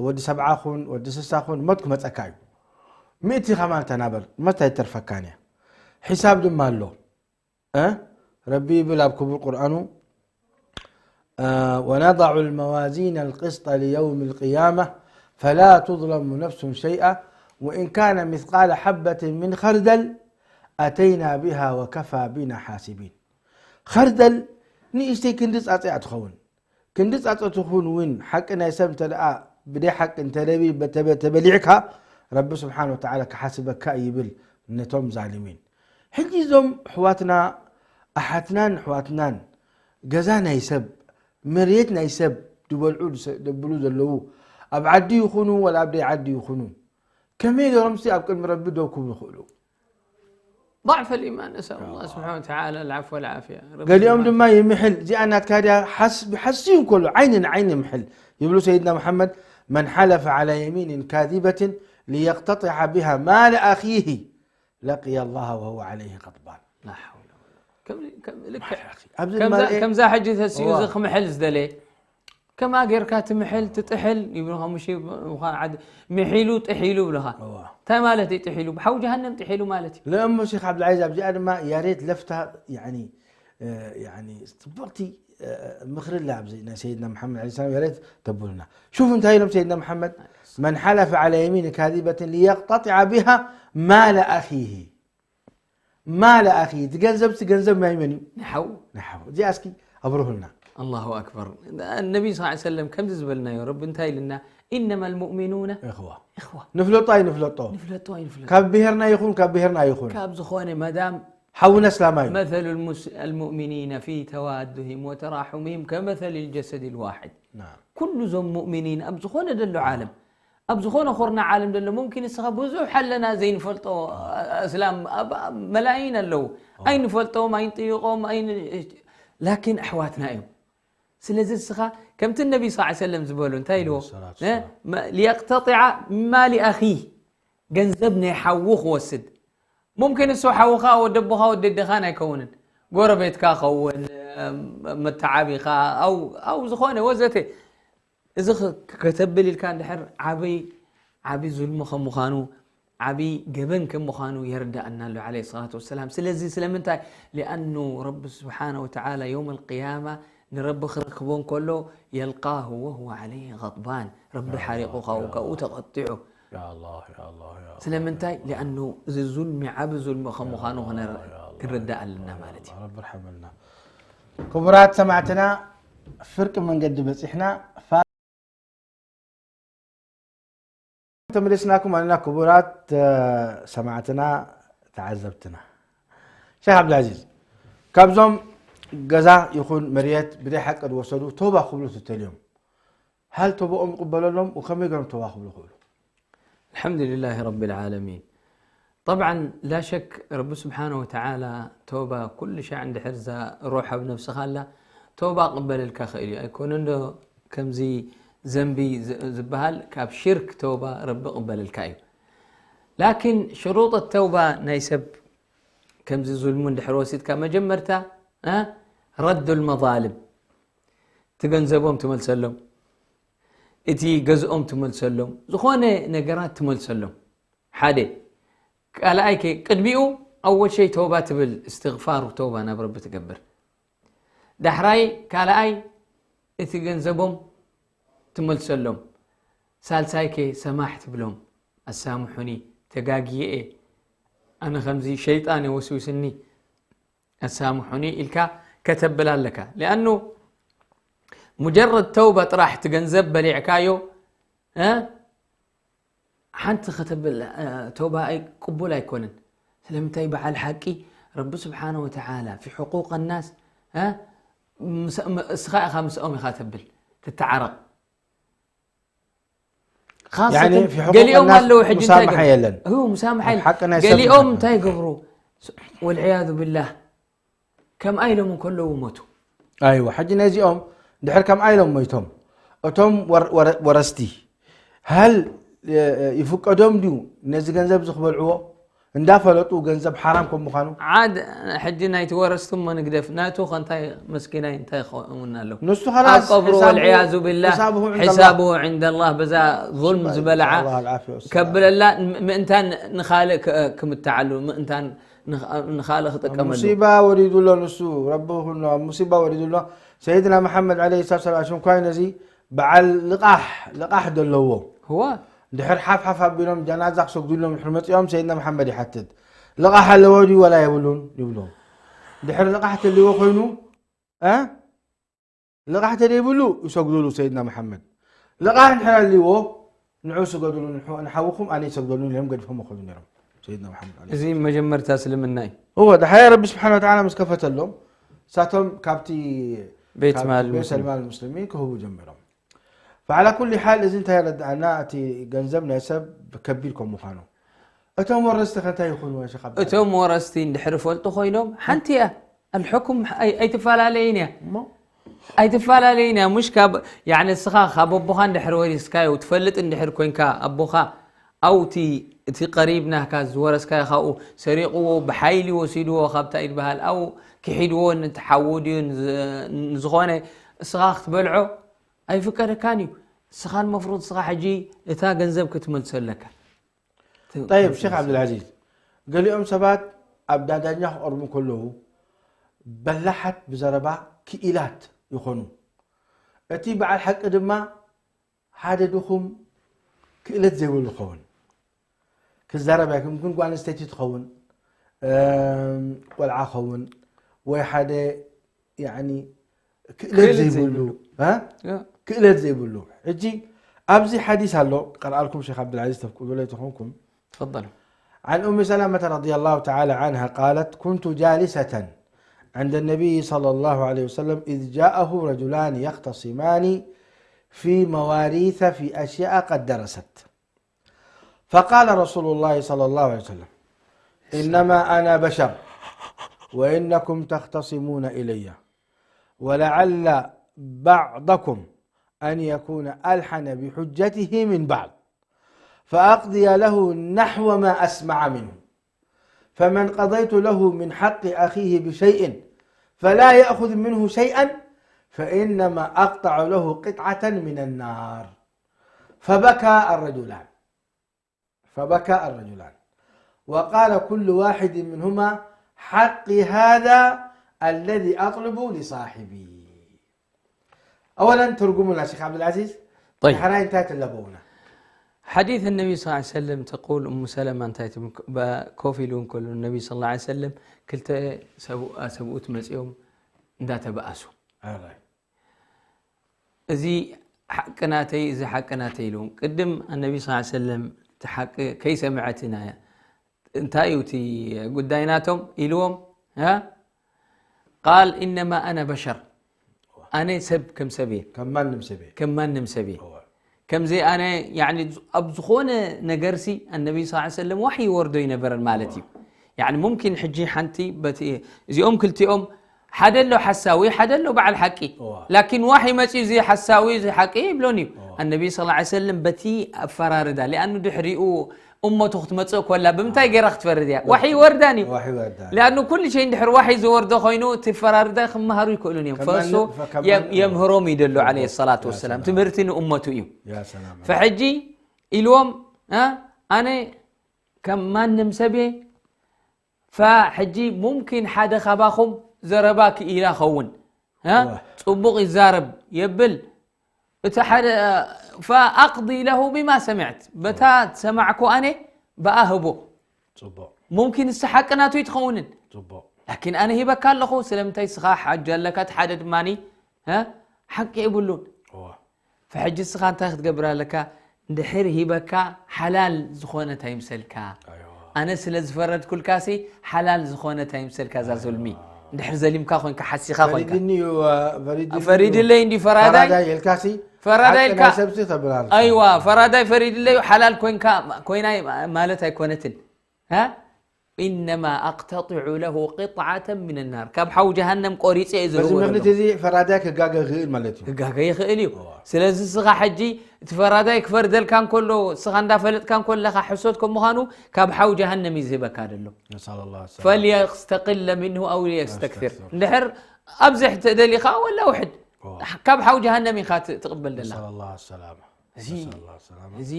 ወዲ ሰብዓ ኹን፣ ወዲ ስሳ ኹን፣ ሞት ክመጸካ እዩ። ሚእቲ ከማን ተናበር፣ ሞት ኣይተርፈካን እያ። ሒሳብ ድማ ኣሎ። እ? ረቢ ይብል ኣብ ክቡር ቁርኣኑ፣ እ፣ ونضع الموازين القسط ليوم القيامة فلا تظلم نفس شيئا وإن كان مثقال حبة من خردل أتينا بها وكفى بنا حاسبين። ኸርደል ንእሽተይ ክንዲ ጻጸ እያ ትኸውን። ክንዲ ጻጸ ትኹን እውን ሓቂ ናይ ሰብ እንተ ደኣ ብደይ ሓቂ እንተ ደቢ-፣ በተበ-፣ ተበሊዕካ፣ ረቢ ስብሓን ወተዓላ ክሓስበካ እዩ ይብል ነቶም ዛልሚን። ሕጂ እዞም ኣሕዋትና፣ ኣሓትናን ኣሕዋትናን፣ ገዛ ናይ ሰብ፣ መሬት ናይ ሰብ ድበልዑ፣ ድሰ-፣ ደብሉ ዘለዉ፣ ኣብ ዓዲ ይኹኑ ወላ ኣብ ደይ ዓዲ ይኹኑ፣ ከመይ ገይሮምሲ ኣብ ቅድሚ ረቢ ደው ክብሉ ይኽእሉ? ضعف الإيمان، نسأل الله سبحانه وتعالى العفو والعافية. رب ገሊኦም العالمين. ድማ ይምሕል፣ እዚኣ ናትካ ድያ ሓስ-፣ ብሓስዩ ከሎ ዓይኒ ንዓይኒ ይምሕል ይብሉ ሰይድና መሓመድ፣ من حلف على يمين كاذبة ليقتطع بها مال أخيه لقي الله وهو عليه غضبان. لا حول ولا قوة. ከም ከም ልክዕ ኣኺ፣ ኣብዚ ከምዛ ማለት ከምዛ ሕጂ ተሲኡ እዋ። እዚ ክምሕል ዝደለ ከማ ጌርካ ትምሕል ትጥሕል ይብሉኻ። ምሽ ምዃን ዓዲ ምሒሉ ጥሒሉ ይብሉኻ። እዋ። እንታይ ማለት እዩ ጥሒሉ? ብሓው ጀሃነም ጥሒሉ ማለት እዩ። ለእሞ ሼክ ዓብዱልዓዚዝ፣ ኣብዚኣ ድማ ያሬት ለፍታ፣ ያኒ፣ እ፣ ያኒ፣ ጽብቕቲ፣ እ፣ ምኽሪ ኣላ ኣብዚ ናይ ሰይድና መሓመድ ዓለይሂ ሰላም ያሬት ተብሉና። ሹፍ እንታይ ኢሎም ሰይድና መሓመድ? من حلف على يمين كاذبة ليقتطع بها مال أخيه. مال أخيه። እቲ ገንዘብ፣ እቲ ገንዘብ ናይ መን እዩ? ንሓው ናይ ሓው። እዚኣ እስኪ ኣብርሁልና። ኣላሁ ኣክበር። ነቢ ስ ሰለም ከምዚ ዝበልናዮ ረቢ እንታይ ኢልና? إنما المؤمنون እኽዋ። إخوة። ንፍለጦ ኣይንፍለጦ። ንፍለጦ ኣይንፍለጦ። ካብ ብሄርና ይኹን፣ ካብ ብሄርና ይኹን። ካብ ዝኾነ መዳም ሓውና እስላማይ። مثل المس- المؤمنين في توادهم وتراحمهم كمثل الجسد الواحد. ናም። ኩሉ እዞም ሙእሚኒን ኣብ ዝኾነ ደሎ ዓለም፣ ኣብ ዝኾነ ኹርና ዓለም ደሎ፣ ሙምኪን ንስኻ ብዙሕ ኣለና ዘይንፈልጦ ኣስላም ኣብ ኣብ መላይን ኣለዉ። ኣይንፈልጦም፣ ኣይንጥይቖም፣ ኣይን-፣ ላኪን ኣሕዋትና እዮም። ስለዚ ንስኻ ከምቲ ነቢ ስ ሰለም ዝበሉ እንታይ ኢልዎ? ሰላቱ እ? መ-፣ ሊየቅተጢዓ ማሊ ኣኺ፣ ገንዘብ ናይ ሓዉ ክወስድ። ሙምኪን እሱ ሓውኻ ወደቦኻ ወደደኻን ኣይከውንን፣ ጎረቤትካ ኸውን፣ መተዓቢኻ፣ ኣው ኣው ዝኾነ ወዘተ። እዚ ክ-፣ ከተብል ኢልካ እንድሕር ዓብይ ዓብይ ዙልሚ ከም ምዃኑ፣ ዓብይ ገበን ከም ምዃኑ የርዳእና ኣሎ ዓለይሂ ሰላቱ ወሰላም። ስለዚ ስለምንታይ? ሊኣኑ ረቢ ስብሓነ ወተዓላ የውም ኣልቅያማ ንረቢ ክረክቦ እንከሎ የልቃሁ ወሁወ ዓለይሂ ገድባን፣ ረቢ ሓሪቑ ካብኡ ተቐጢዑ። ያ ኣላህ፣ ያ ኣላህ፣ ያ ኣላህ። ስለምንታይ? ሊኣኑ እዚ ዙልሚ ዓቢ ዙልሚ ከም ምዃኑ ክነር-፣ ክንርዳእ ኣለና ማለት እዩ። ረቢ ርሐመልና። ክቡራት ሰማዕትና፣ ፍርቂ መንገዲ በፂሕና። ፋ-፣ ተመሊስናኩም ኣለና ክቡራት፣ እ፣ ሰማዕትና፣ ተዓዘብትና። ሸክ ዓብዱልዓዚዝ፣ ካብዞም ገዛ ይኹን መሬት ብደይ ሓቂ ዝወሰዱ ተውባ ክብሉ ትተልዮም፣ ሃል ተውባኦም ይቕበለሎም? ወከመይ ገሮም ተውባ ክብሉ ይኽእሉ? الحمد لله رب العالمين. طبعا لا شك ረቢ ስብሓነ ወተዓላ ተውባ ኩሉ ሻዕ እንድሕር እዛ ሩሕ ኣብ ነብስኻ ኣላ ተውባ ቅበለልካ ኽእል እዩ። ኣይኮነን ዶ ከምዚ ዘንቢ ዝ-፣ ዝበሃል ካብ ሽርክ ተውባ ረቢ ቅበለልካ እዩ። ላኪን ሽሩጥ ተውባ ናይ ሰብ ከምዚ ዙልሙ እንድሕር ወሲድካ መጀመርታ፣ እ፣ ረዱ ልመዛልም፣ እቲ ገንዘቦም ትመልሰሎም፣ እቲ ገዝኦም ትመልሰሎም፣ ዝኾነ ነገራት ትመልሰሎም። ሓደ ካልኣይ ከ ቅድሚኡ ኣወል ሸይ ተውባ ትብል፣ እስትግፋር ተውባ ናብ ረቢ ትገብር። ዳሕራይ ካልኣይ እቲ ገንዘቦም ትመልሰሎም። ሳልሳይ ከ ሰማሕ ትብሎም፣ ኣሳምሑኒ፣ ተጋግየ እየ፣ ኣነ ከምዚ ሸይጣን እየ ወስዊስኒ፣ ኣሳምሑኒ ኢልካ ከተብል ኣለካ። ሊኣኑ ሙጀረድ ተውባ ጥራሕ እቲ ገንዘብ በሊዕካዮ፣ እ፣ ሓንቲ ከተብል፣ እ፣ ተውባ ኣይ-፣ ቅቡል ኣይኮነን። ስለምንታይ? በዓል ሓቂ ረቢ ስብሓነ ወተዓላ ፊ ሕቁቅ ናስ፣ እ፣ ምስ-፣ ም-፣ እስኻ ኢኻ ምስኦም ኢኻ ተብል፣ ትተዓረቕ። ኻሰተን ያኒ ፊ ሕቁቅ ገሊኦም ናስ ኣለዉ ሕጂ እንታይ ሙሳምሓ ገብ-፣ የለን። ሁ፣ ሙሳምሓ ኣብ የለን። ሓቂ ናይ ሰብ ገሊኦም ሙሳምሓ። እንታይ ይገብሩ? ስ-፣ ወልዕያዙ ብላህ ከምኣ ኢሎም እንከለዉ ሞቱ። ኣይዋ፣ ሕጂ ነዚኦም ድሕር ከምኣ ኢሎም ሞይቶም፣ እቶም ወር-፣ ወረ-፣ ወረስቲ፣ ሃል፣ እ፣ እ፣ ይፍቀዶም ድዩ ነዚ ገንዘብ እዚ ክበልዕዎ? እንዳፈለጡ ገንዘብ ሓራም ከም ምዃኑ? ዓድ ሕጂ ናይቲ ወረስቲ እሞ ንግደፍ፣ ናቱ ከ እንታይ መስኪናይ እንታይ ክኸውን ኣለዎ? ንሱ ኣብ ኸላስ ቀብሩ ሒሳቡ-፣ ወልዕያዙ ቢላህ ሒሳብሁ ዕንደ ሒሳቡ ኣላህ። ዕንደ ኣላህ በዛ ዙልም ሽባይ ዝበልዓ ነስኣሉ ኣላህ ኣልዓፍያ ወሰላም። ከብለላ ም-፣ ምእንታን ንኻልእ ክ-፣ ክምትዓሉ፣ ምእንታን ንኽ-፣ ንኻልእ ክጥቀመሉ። ሙሲባ ወሪዱ ኣሎ ንሱ፣ ረቢ ይኹኖ፣ ኣብ ሙሲባ ወሪዱ ኣሎ። ሰይድና መሓመድ ዓለይሂ ሰላቱ ወሰላም፣ ሽም ኳይ ነዚ በዓል ልቓሕ፣ ልቓሕ ደለዎ። ህዋ ድሕር ሓፍ ሓፍ ኣቢሎም ጀናዛ ክሰግዱሎም ድሕር መጺኦም ሰይድና መሓመድ ይሓትት፣ ልቓሕ ኣለዎ ድዩ ወላ የብሉን? ይብሎም። ድሕር ልቓሕ ተልዎ ኮይኑ፣ እ? ልቓሕ ተደይብሉ ይሰግዱሉ ሰይድና መሓመድ። ልቓሕ እንድሕር ኣልዎ፣ ንዑ ስገዱሉ፣ ንሑ-፣ ንሓውኹም ኣነ ይሰግደሉ ኢሎም ገዲፎም ይኸዱ ነይሮም። ሰይድና መሓመድ ዓለይሂ እዚ መጀመርታ እስልምና እዩ። እወ፣ ድሓይ ረቢ ስብሓን ወተዓላ ምስ ከፈተሎም፣ እሳቶም ካብቲ ቤት ካብ ማል ቤት ሙስሊም። ማል ሙስሊሚን ክህቡ ጀሚሮም። ፈዓላ ኩሉ ሓል፣ እዚ እንታይ የረድኣና? እቲ ገንዘብ ናይ ሰብ ከቢድ ከም ምዃኑ። እቶም ወረስቲ ከ እንታይ ይኹኑ? ሸኽ ዓብዲ እቶም ወረስቲ እንድሕር ፈልጡ ኮይኖም ሓንቲ እያ። ኣልሕኩም ኣይ- ኣይትፈላለይን እያ። እሞ ኣይትፈላለይን እያ። ሙሽ ካብ ያኒ እስኻ ካብ ኣቦኻ እንድሕር ወሪስካዮ ትፈልጥ እንድሕር ኮንካ ኣቦኻ ኣው እቲ እቲ ቀሪብ ናህካ ዝወረስካዮ ካብኡ ሰሪቕዎ ብሓይሊ ወሲድዎ ካብታ ይድበሃል ኣው ክሒድዎ ንትሓዎ ድዩ ንዝ- ንዝኾነ እስኻ ክትበልዖ ኣይፍቀደካን እዩ። እስኻን መፍሩድ እስኻ ሕጂ እታ ገንዘብ ክትመልሶ ኣለካ። ጠይብ ሼክ ዓብዱልዓዚዝ፣ ገሊኦም ሰባት ኣብ ዳዳኛ ክቐርቡ ከለዉ በላሓት ብዘረባ ክኢላት ይኾኑ። እቲ በዓል ሓቂ ድማ ሓደ ድኹም ክእለት ዘይብሉ ክኸውን ክዛረብ ኣይክም ግን ጓል ኣንስተይቲ ትኸውን፣ እም፣ ቆልዓ ኸውን ወይ ሓደ ያኒ ክእለት ክእለት ዘይብሉ ዘይብሉ። እ? ያ። ክእለት ዘይብሉ። ሕጂ ኣብዚ ሓዲስ ኣሎ ቀርኣልኩም ሼክ ዓብዱልዓዚዝ ተፍቅዱለይ ተኾንኩም تفضل عن أم سلمة رضي الله تعالى عنها قالت: كنت جالسة عند النبي صلى الله عليه وسلم إذ جاءه رجلان يختصمان في مواريث في أشياء قد درست. فقال رسول الله صلى الله عليه وسلم: إنما أنا بشر وإنكم تختصمون إلي، ولعل بعضكم أن يكون ألحن بحجته من بعض، فأقضي له نحو ما أسمع منه، فمن قضيت له من حق أخيه بشيء فلا يأخذ منه شيئا فإنما أقطع له قطعة من النار. فبكى الرجلان، فبكى الرجلان، وقال كل واحد منهما: حقي هذا الذي أطلب لصاحبي. أولا ترجمنا شيخ عبد العزيز، طيب. حراي انتهت اللبونة. حديث النبي صلى الله عليه وسلم تقول أم سلمة እንታይ ትብል በ- ኮፍ ኢሉ እንከሎ ነቢ صلى الله عليه وسلم ክልተ ሰብኡ- ሰብኡት መፂኦም እንዳተበኣሱ All right. እዚ ሓቂ ናተይ እዚ ሓቂ ናተይ ኢልዎም ቅድም النبي صلى الله عليه وسلم እቲ ሓቂ ከይሰምዐት ኢና እንታይ እዩ እቲ ጉዳይ ናቶም ኢልዎም ها قال إنما أنا بشر ኣነ ሰብ ከም ሰብ እየ ከም ማንም ሰብ እየ። ከም ማንም ሰብ እየ እወ። ከምዚ ኣነ ያኒ ኣብ ዝኾነ ነገርሲ النبي صلى الله عليه وسلم وحي ይወርዶ ይነበረን ማለት እዩ ያኒ ممكن ሕጂ ሓንቲ በቲ እዚኦም ክልቲኦም ሓደ ኣሎ ሓሳዊ ሓደ ኣሎ በዓል ሓቂ እወ። ላኪን وحي መፅዩ እዚ ሓሳዊ እዚ ሓቂ ይብሎን እዩ እወ። النبي صلى الله عليه وسلم በቲ ኣፈራርዳ لأنه ድሕሪኡ እመቱ ክትመፅእ ኮላ ብምንታይ ገይራ ክትፈርድ እያ وحي ይወርዳን እዩ وحي ይወርዳን። لأنه ኩሉ ሸይ እንድሕር وحي ዝወርዶ ኮይኑ እቲ ፈራርዳ ክመሃሩ ይክእሉን እዮም ከማን- ፈሶ ፈ- ከማን- የም- የምህሮም እዩ ደሎ ጽቡቅ። عليه الصلاة ያ والسلام ሰላም። ትምህርቲ ንእመቱ እዩ يا سلام. فሕጂ ኢልዎም እ፣ ኣነ ከም ማንም ሰብ እየ فሕጂ ممكن ሓደ ካባኹም ዘረባ ክኢላ ኸውን እ፣ እወ። ፅቡቕ ይዛረብ የብል እቲ ሓደ فأقضي له بما سمعت በታ ዝሰማዕኩ ኣነ ብኣ ህቦ ጽቡቅ ممكن ንሳ ሓቂ ናቱ ይትኸውንን ጽቡቅ። ላኪን ኣነ ሂበካ ኣለኹ ስለምንታይ ስኻ ሓጅ ኣለካ እቲ ሓደ ድማኒ እ፣ ሓቂ የብሉን እወ። ፈሕጂ እስኻ እንታይ ክትገብር ኣለካ እንድሕር ሂበካ ሓላል ዝኾነ እንታይ ምሰልካ ኣይዋ። ኣነ ስለ ዝፈረድኩልካሲ ሓላል ዝኾነ እንታይ ምሰልካ እዛ ዞልሚ እንድሕር ዘሊምካ ኮንካ ሓሲኻ ኮንካ ፈሪድኒ እዩ፣ ፈሪድኒ እዩ። ፈሪድለይ እንዲ ፈራዳይ ፈራዳይ ኢልካሲ ፈራዳይ ሓቂ ኢልካ ናይ ሰብሲ ተብላል። ኣይዋ ፈራዳይ ፈሪድለይ ሓላል ኮንካ ኮይና ማለት ኣይኮነትን ها إنما أقتطع له قطعة من النار ካብ ሓው ጀሃነም ቆሪፀ እየ በዚ ዝህቦ ምክንያት ዘለኹ እዚ ፈራዳይ ክጋገ ይኽእል ማለት እዩ። ክጋገ ይኽእል እዩ እዋ። ስለዚ እስኻ ሕጂ እቲ ፈራዳይ ክፈርደልካ እንከሎ እስኻ እንዳፈለጥካ እንከለኻ ሕሶት ከም ምዃኑ ካብ ሓው ጀሃነም እዩ ዝህበካ ዘሎ نسأل الله السلامة. فليستقل منه أو ليستكثر يستكثر. እንድሕር ኣብዝሕ ተደሊኻ ወላ ውሕድ እዋ። ካብ ሓው ጀሃነም ኢኻ ት- ትቕበል ደላ نسأل الله السلامة. እዚ نسأل الله السلامة. እዚ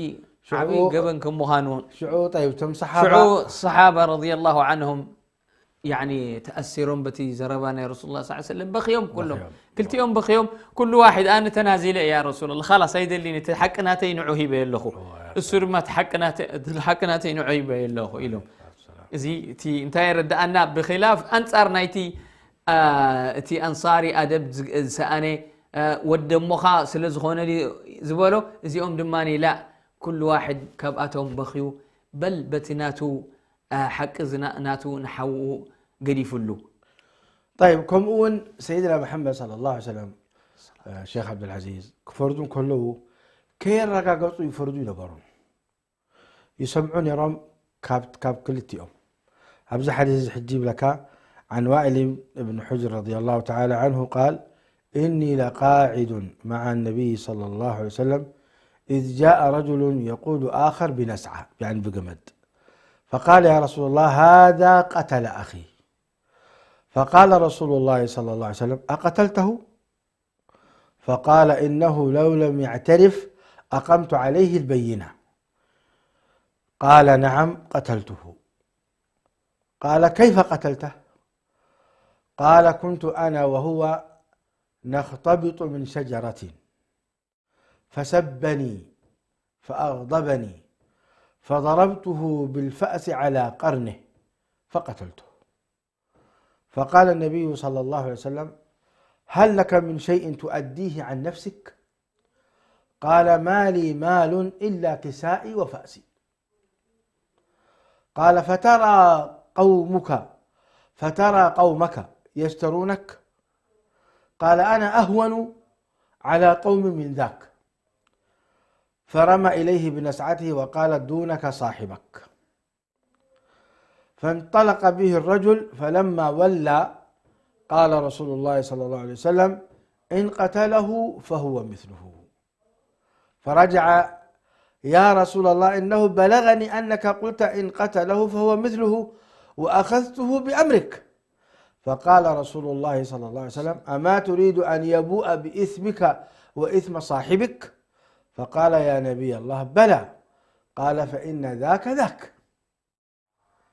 ሽዑ- ዓብይ ገበን ከም ምዃኑ ሽዑ ጠይብ እቶም ሽዑ ሰሓባ ሰሓባ رضي الله عنهم ያኒ ተኣሲሮም በቲ ዘረባ ናይ ረሱል ላ ሰለም በኽዮም ኩሎም በኽዮም። ክልቲኦም በኽዮም ኩሉ ዋሒድ ኣነ ተናዚለ እያ ረሱል ላ ላስ ኣይደሊን እቲ ሓቂ ናተይ ንዑ ሂበ ኣለኹ እዋ፣ ያ እሱ ድማ እቲ ሓቂ ናተ- እቲ ሓቂ ናተይ ንዑ ሂበ ኣለኹ ኢሎም እዚ እቲ እንታይ የረዳኣና ብክላፍ ኣንፃር ናይቲ አ፣ እቲ ኣንሳሪ ኣደብ ዝ- ዝሰኣነ አ፣ ወደሞኻ ስለ ዝኾነ ድዩ ዝበሎ እዚኦም ድማ ላ ኩሉ ዋሕድ ካብኣቶም በኽዩ በል በቲ ናቱ ሓቂ ዝና ናቱ ንሓዉ ገዲፍሉ። طيب፣ ከምኡ እውን ሰይድና መሐመድ صلى الله عليه وسلم ሸክ ዓብዱልዓዚዝ ክፈርዱ እንከለዉ ከየረጋገጹ ይፈርዱ ይነበሩ። ይሰምዑ ነይሮም ካብ ክልቲኦም። ኣብዚ ሓዲስ እዚ ሕጂ ይብለካ፣ عن وائل بن حجر رضي الله تعالى عنه قال: إني لقاعد مع النبي صلى الله عليه وسلم إذ جاء رجل يقود آخر بنسعة، يعني بجمد، فقال: يا رسول الله، هذا قتل أخي. فقال رسول الله صلى الله عليه وسلم: أقتلته؟ فقال: إنه لو لم يعترف أقمت عليه البينة. قال: نعم، قتلته. قال: كيف قتلته؟ قال: كنت أنا وهو نختبط من شجرة، فسبني فأغضبني، فضربته بالفأس على قرنه فقتلته. فقال النبي صلى الله عليه وسلم: هل لك من شيء تؤديه عن نفسك؟ قال: ما لي مال إلا كسائي وفأسي. قال: فترى قومك، فترى قومك يشترونك؟ قال: أنا أهون على قوم من ذاك. فرمى إليه بنسعته وقال: دونك صاحبك. فانطلق به الرجل، فلما ولى قال رسول الله صلى الله عليه وسلم: إن قتله فهو مثله. فرجع: يا رسول الله، إنه بلغني أنك قلت: إن قتله فهو مثله، وأخذته بأمرك. فقال رسول الله صلى الله عليه وسلم: أما تريد أن يبوء بإثمك وإثم صاحبك؟ فقال: يا نبي الله، بلى. قال: فإن ذاك ذاك،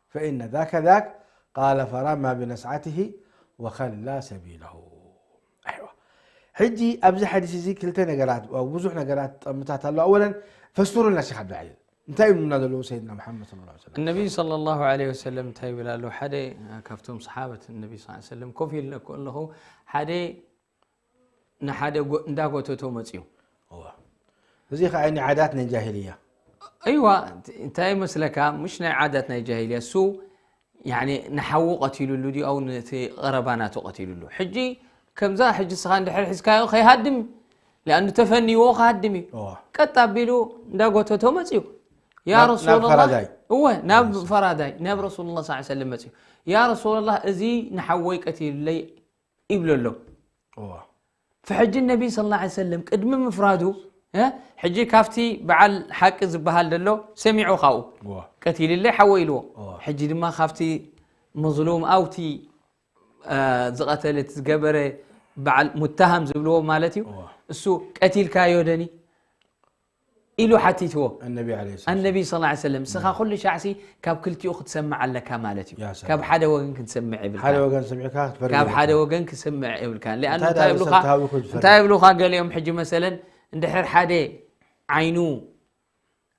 فإن ذاك ذاك. قال: فرمى بنسعته وخلى سبيله. ኣይዋ። ሕጂ ኣብዚ ሓዲስ እዚ ክልተ ነገራት፣ ብዙሕ ነገራት፣ ጠምታት ኣሎ። ኣወለን ፈስሩልና ሸክ ዓብዱልዓዚዝ፣ እንታይ ይብሉና ዘለዉ ሰይድና መሓመድ صلى الله عليه وسلم? النبي صلى الله عليه وسلم እንታይ ይብል ኣሎ? ሓደ ካብቶም ሰሓበት النبي صلى الله عليه وسلم ኮፍ ኢለ ከለኹ ሓደ ንሓደ ጎ- እንዳጎተቶ መፅዩ። እዋ። እዚ ከዓ ናይ ዓዳት ናይ ጃሂልያ። ኣይዋ፣ እንታይ ይመስለካ? ምሽ ናይ ዓዳት ናይ ጃሂልያ እሱ ያኒ ንሓዉ ቀቲሉሉ ድዩ ኣው ነቲ ቀረባ ናቱ ቀቲሉሉ? ሕጂ ከምዛ ሕጂ ስኻ እንድሕር ሒዝካዮ ከይሃድም እዩ። ሊኣኑ ተፈንይዎ ክሃድም እዩ። እዋ። ቀጥ ኣቢሉ እንዳጎተቶ መፅዩ። ያ ናብ- ናብ ረሱላላህ፣ ፈራዳይ። እወ፣ ናብ ፈራዳይ፣ ናብ ረሱሉላህ ሰለላሁ ዐለይሂ ወሰለም መፅዩ። ያ ረሱላላህ፣ እዚ ንሓወይ ቀቲሉለይ ይብሎ ኣሎ። እዋ። ፈሕጂ ነቢ ሰለላሁ ዐለይሂ ወሰለም ቅድሚ ምፍራዱ፣ እ፣ ሕጂ ካብቲ በዓል ሓቂ ዝበሃል ዘሎ ሰሚዑ ካብኡ። እዋ። ቀቲልለይ ሓወይ ኢልዎ። እዋ። ሕጂ ድማ ካብቲ መዝሉም ኣውቲ፣ እ፣ ዝቐተለ እቲ ዝገበረ በዓል ሙተሃም ዝብልዎ ማለት እዩ። እዋ። እሱ ቀቲልካዮ ደኒ ኢሉ ሓቲትዎ። النبي عليه الصلاة والسلام. ኣነቢ ሰለላሁ ዐለይሂ ወሰለም፣ ስኻ ኩሉ ሻዕሲ ካብ ክልቲኡ ክትሰምዕ ኣለካ ማለት እዩ። ያ ሰላም። ካብ ሓደ ወገን ክትሰምዕ የብልካ። ሓደ ወገን ሰሚዕካ ክትፈርድ ካብ የብልካ። ሓደ ወገን ክትሰምዕ የብልካ። ሊኣኑ እንታይ እንታይ ዳኣ ይብሉኻ? ሰብ ተሃዊኹ ዝፈርድ? እንታይ ይብሉኻ? ገሊኦም ሕጂ መሰለን እንድሕር ሓደ ዓይኑ፣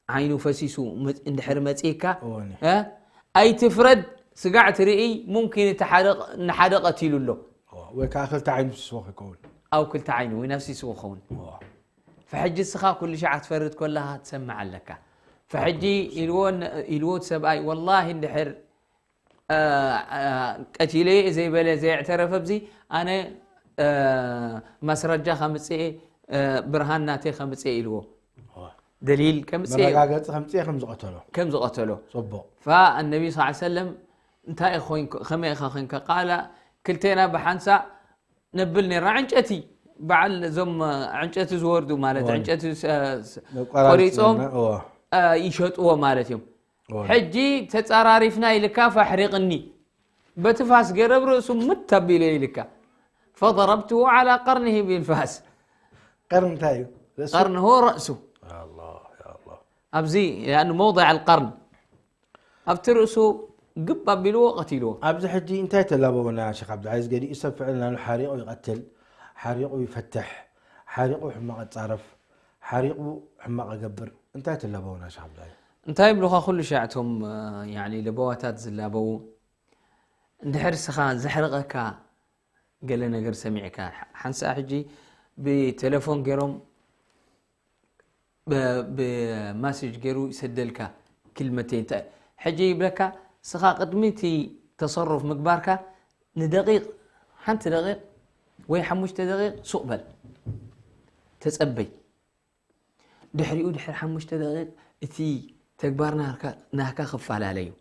ዓይኑ ፈሲሱ መ- እንድሕር መጺእካ፣ እወኒ። እ? ኣይትፍረድ፣ ስጋዕ ትርኢ፣ ሙምኪን እቲ ሓደ ቕ- ንሓደ ቀቲሉ ኣሎ። እዋ፣ ወይ ከዓ ክልተ ዓይኑ ፍስስዎ ክኸውን። ኣብ ክልተ ዓይኑ ወይ ናብ ሲስዎ ክኸውን። እዋ። ፈሕጂ እስኻ ኩሉ ሻዕ ክትፈርድ ከለኻ ትሰምዕ ኣለካ። ፈሕጂ ኢልዎ ን- ኢልዎ እቲ ሰብኣይ፣ ወላሂ እንድሕር፣ እ፣ እ፣ ቀቲለዮ ዘይበለ ዘየዕተረፈ ኣብዚ ኣነ፣ እ፣ ማስረጃ ከምጽኤ፣ እ፣ ብርሃን ናተይ ከምጽኤ ኢልዎ። እዋ። ደሊል ከምጽኤ መረጋገጺ ከምጽኤ ከም ዝቐተሎ። ከም ዝቐተሎ። ጽቡቕ። ፈኣነቢ ሰለላሁ ዐለይሂ ወሰለም እንታይ ኢኻ ኮንካ፣ ከመይ ኢኻ ኮንካ? ቃለ ክልቴና ብሓንሳእ ነብል ነርና። ዕንጨቲ፣ በዓል እዞም ዕንጨቲ ዝወርዱ ማለት፣ እዋን። ዕንጨቲ ስ- ስ- መቋራረፂ ቆሪፆም፣ ነርና፣ እዋ። እ፣ ይሸጥዎ ማለት እዮም። እዋን። ሕጂ ተፃራሪፍና ኢልካ ፈሕሪቕኒ። በቲ ፋስ ገይረ ኣብ ርእሱ ምት ኣቢለ ኢልካ። فضربته على قرنه بالفاس. ቀርን እንታይ እዩ? ርእሱ? قرن هو رأسه. ኣላህ፣ ያ ኣላህ። ኣብዚ፣ ያኒ መውضع القرن። ኣብቲ ርእሱ ግብ ኣቢልዎ ቀቲልዎ። ኣብዚ ሕጂ እንታይ ተላበወና ሸኽ ዓብዱልዓዚዝ? ገሊኡ ሰብ ፍዕል ናሉ ሓሪቑ ይቐትል፣ ሓሪቑ ይፈትሕ፣ ሓሪቑ ሕማቕ ይጻረፍ፣ ሓሪቑ ሕማቕ ይገብር። እንታይ ተላበወና ሸኽ ዓብዱልዓዚዝ? እንታይ ይብሉኻ ኩሉ ሻዕ እቶም፣ እ፣ ያኒ ለበዋታት ዝላበዉ? እንድሕር ስኻ ዘሕርቐካ ገለ ነገር ሰሚዕካ፣ ሓ-፣ ሓንሳእ ሕጂ ብቴሌፎን ገይሮም ብ-፣ ብማሴጅ ገይሩ ይሰደልካ ክልመተይ እንታይ ሕጂ ይብለካ፣ እስኻ ቅድሚ እቲ ተሰሩፍ ምግባርካ ንደቂቕ፣ ሓንቲ ደቂቕ ወይ ሓሙሽተ ደቂቕ ሱቕ በል፣ ተጸበይ። ድሕሪኡ ድሕሪ ሓሙሽተ ደቂቕ እቲ ተግባር ናህካ፣ ናህካ ክፈላለ እዩ።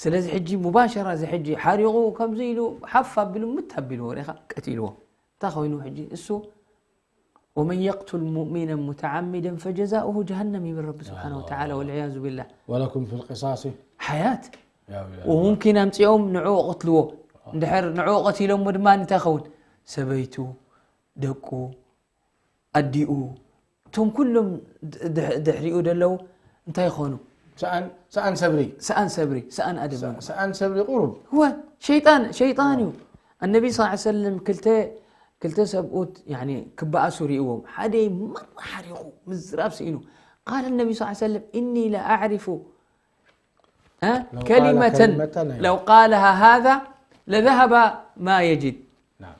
ስለዚ ሕጂ ሙባሸራ እዚ ሕጂ ሓሪቑ ከምዚ ኢሉ ሓፍ ኣቢሉ ምት ኣቢሉ ወሬኻ ቀቲልዎ። እንታይ ኮይኑ ሕጂ እሱ ومن يقتل مؤمنا متعمدا فجزاؤه جهنم ይብል ረቢ ስብሓነ ወተዓላ ወልዕያዙ ቢላህ። ولكم في القصاص ሓያት يا أولي الألباب. ወሙምኪን ኣምፂኦም ንዕኡ ቅትልዎ። እንድሕር ንዕኡ ቀቲሎሞ ድማ እንታይ ይኸውን? ሰበይቱ፣ ደቁ፣ ኣዲኡ፣ እቶም ኩሎም ድሕ- ድሕሪኡ ደለዉ እንታይ ይኾኑ? سأن سأن سبري ሰኣን ሰብሪ፣ ሰኣን ኣደብ። سأن سبري قرب هو شيطان شيطان እዩ። النبي صلى الله عليه وسلم ክልተ ክልተ ሰብኡት يعني ክበኣሱ ሪእዎም ሓደ መራ ሓሪቑ ምዝራብ ስኢኑ قال النبي صلى الله عليه وسلم إني لأعرف ها؟ لو قال كلمة كلمة، أيوة. لو قالها هذا لذهب ما يجد نعم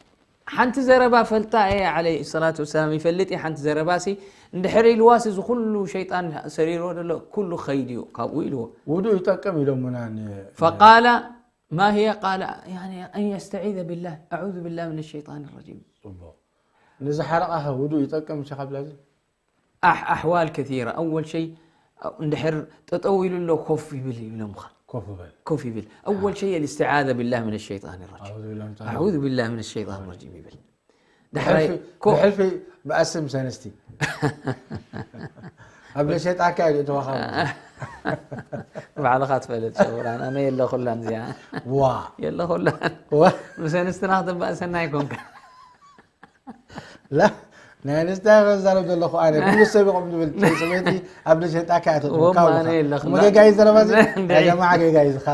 ሓንቲ ዘረባ ፈልጣ እየ عليه الصلاة والسلام ይፈልጥ እየ ሓንቲ ዘረባ ሲ እንድሕር ኢልዋ ሲ እዚ ኩሉ ሸይጣን ሰሪርዎ ዘሎ ኩሉ ኸይድ እዩ ካብኡ ኢልዎ ውዱእ ይጠቅም ኢሎምና ን- فقال ما هي قال يعني أن يستعيذ بالله أعوذ بالله من الشيطان الرجيم ጽቡቕ ንዝሓረቓኸ ውዱእ ይጠቅም ሸኻ ብላዚ أح أحوال كثيرة أول شيء እንድሕር ጠጠው ኢሉ ኣሎ ኮፍ ይብል ይብሎምኻ ኮፍ በል ኮፍ ይብል أول شيء الاستعاذة بالله من الشيطان الرجيم أعوذ بالله من أعوذ بالله من الشيطان الرجيم ይብል ዳሕራይ ብሕልፊ- ኮፍ ብሕልፊ ብኣስም ሰንስቲ ኣብ ለሸጣካ እዩ እተዋኻ ባዕልኻ ትፈልጥ ሸውራን ኣነ የለኹላን እዚኣ ዋ የለኹላን ዋ ምሰንስትና ክትባእሰና ኣይኮንካ ላ ናይ ኣንስታ ዛረብ ዘለኹ ኣነ ኩሉ ሰብ ይቆም ዝብል ሰበይቲ ኣብ ለሸጣካ እያ ወማ ኣነ ተትካውካ የለኹላ መገጋይ ዘረባ እዚ እንደ- ናይ ጀማዓ ገጋይ ዝኻ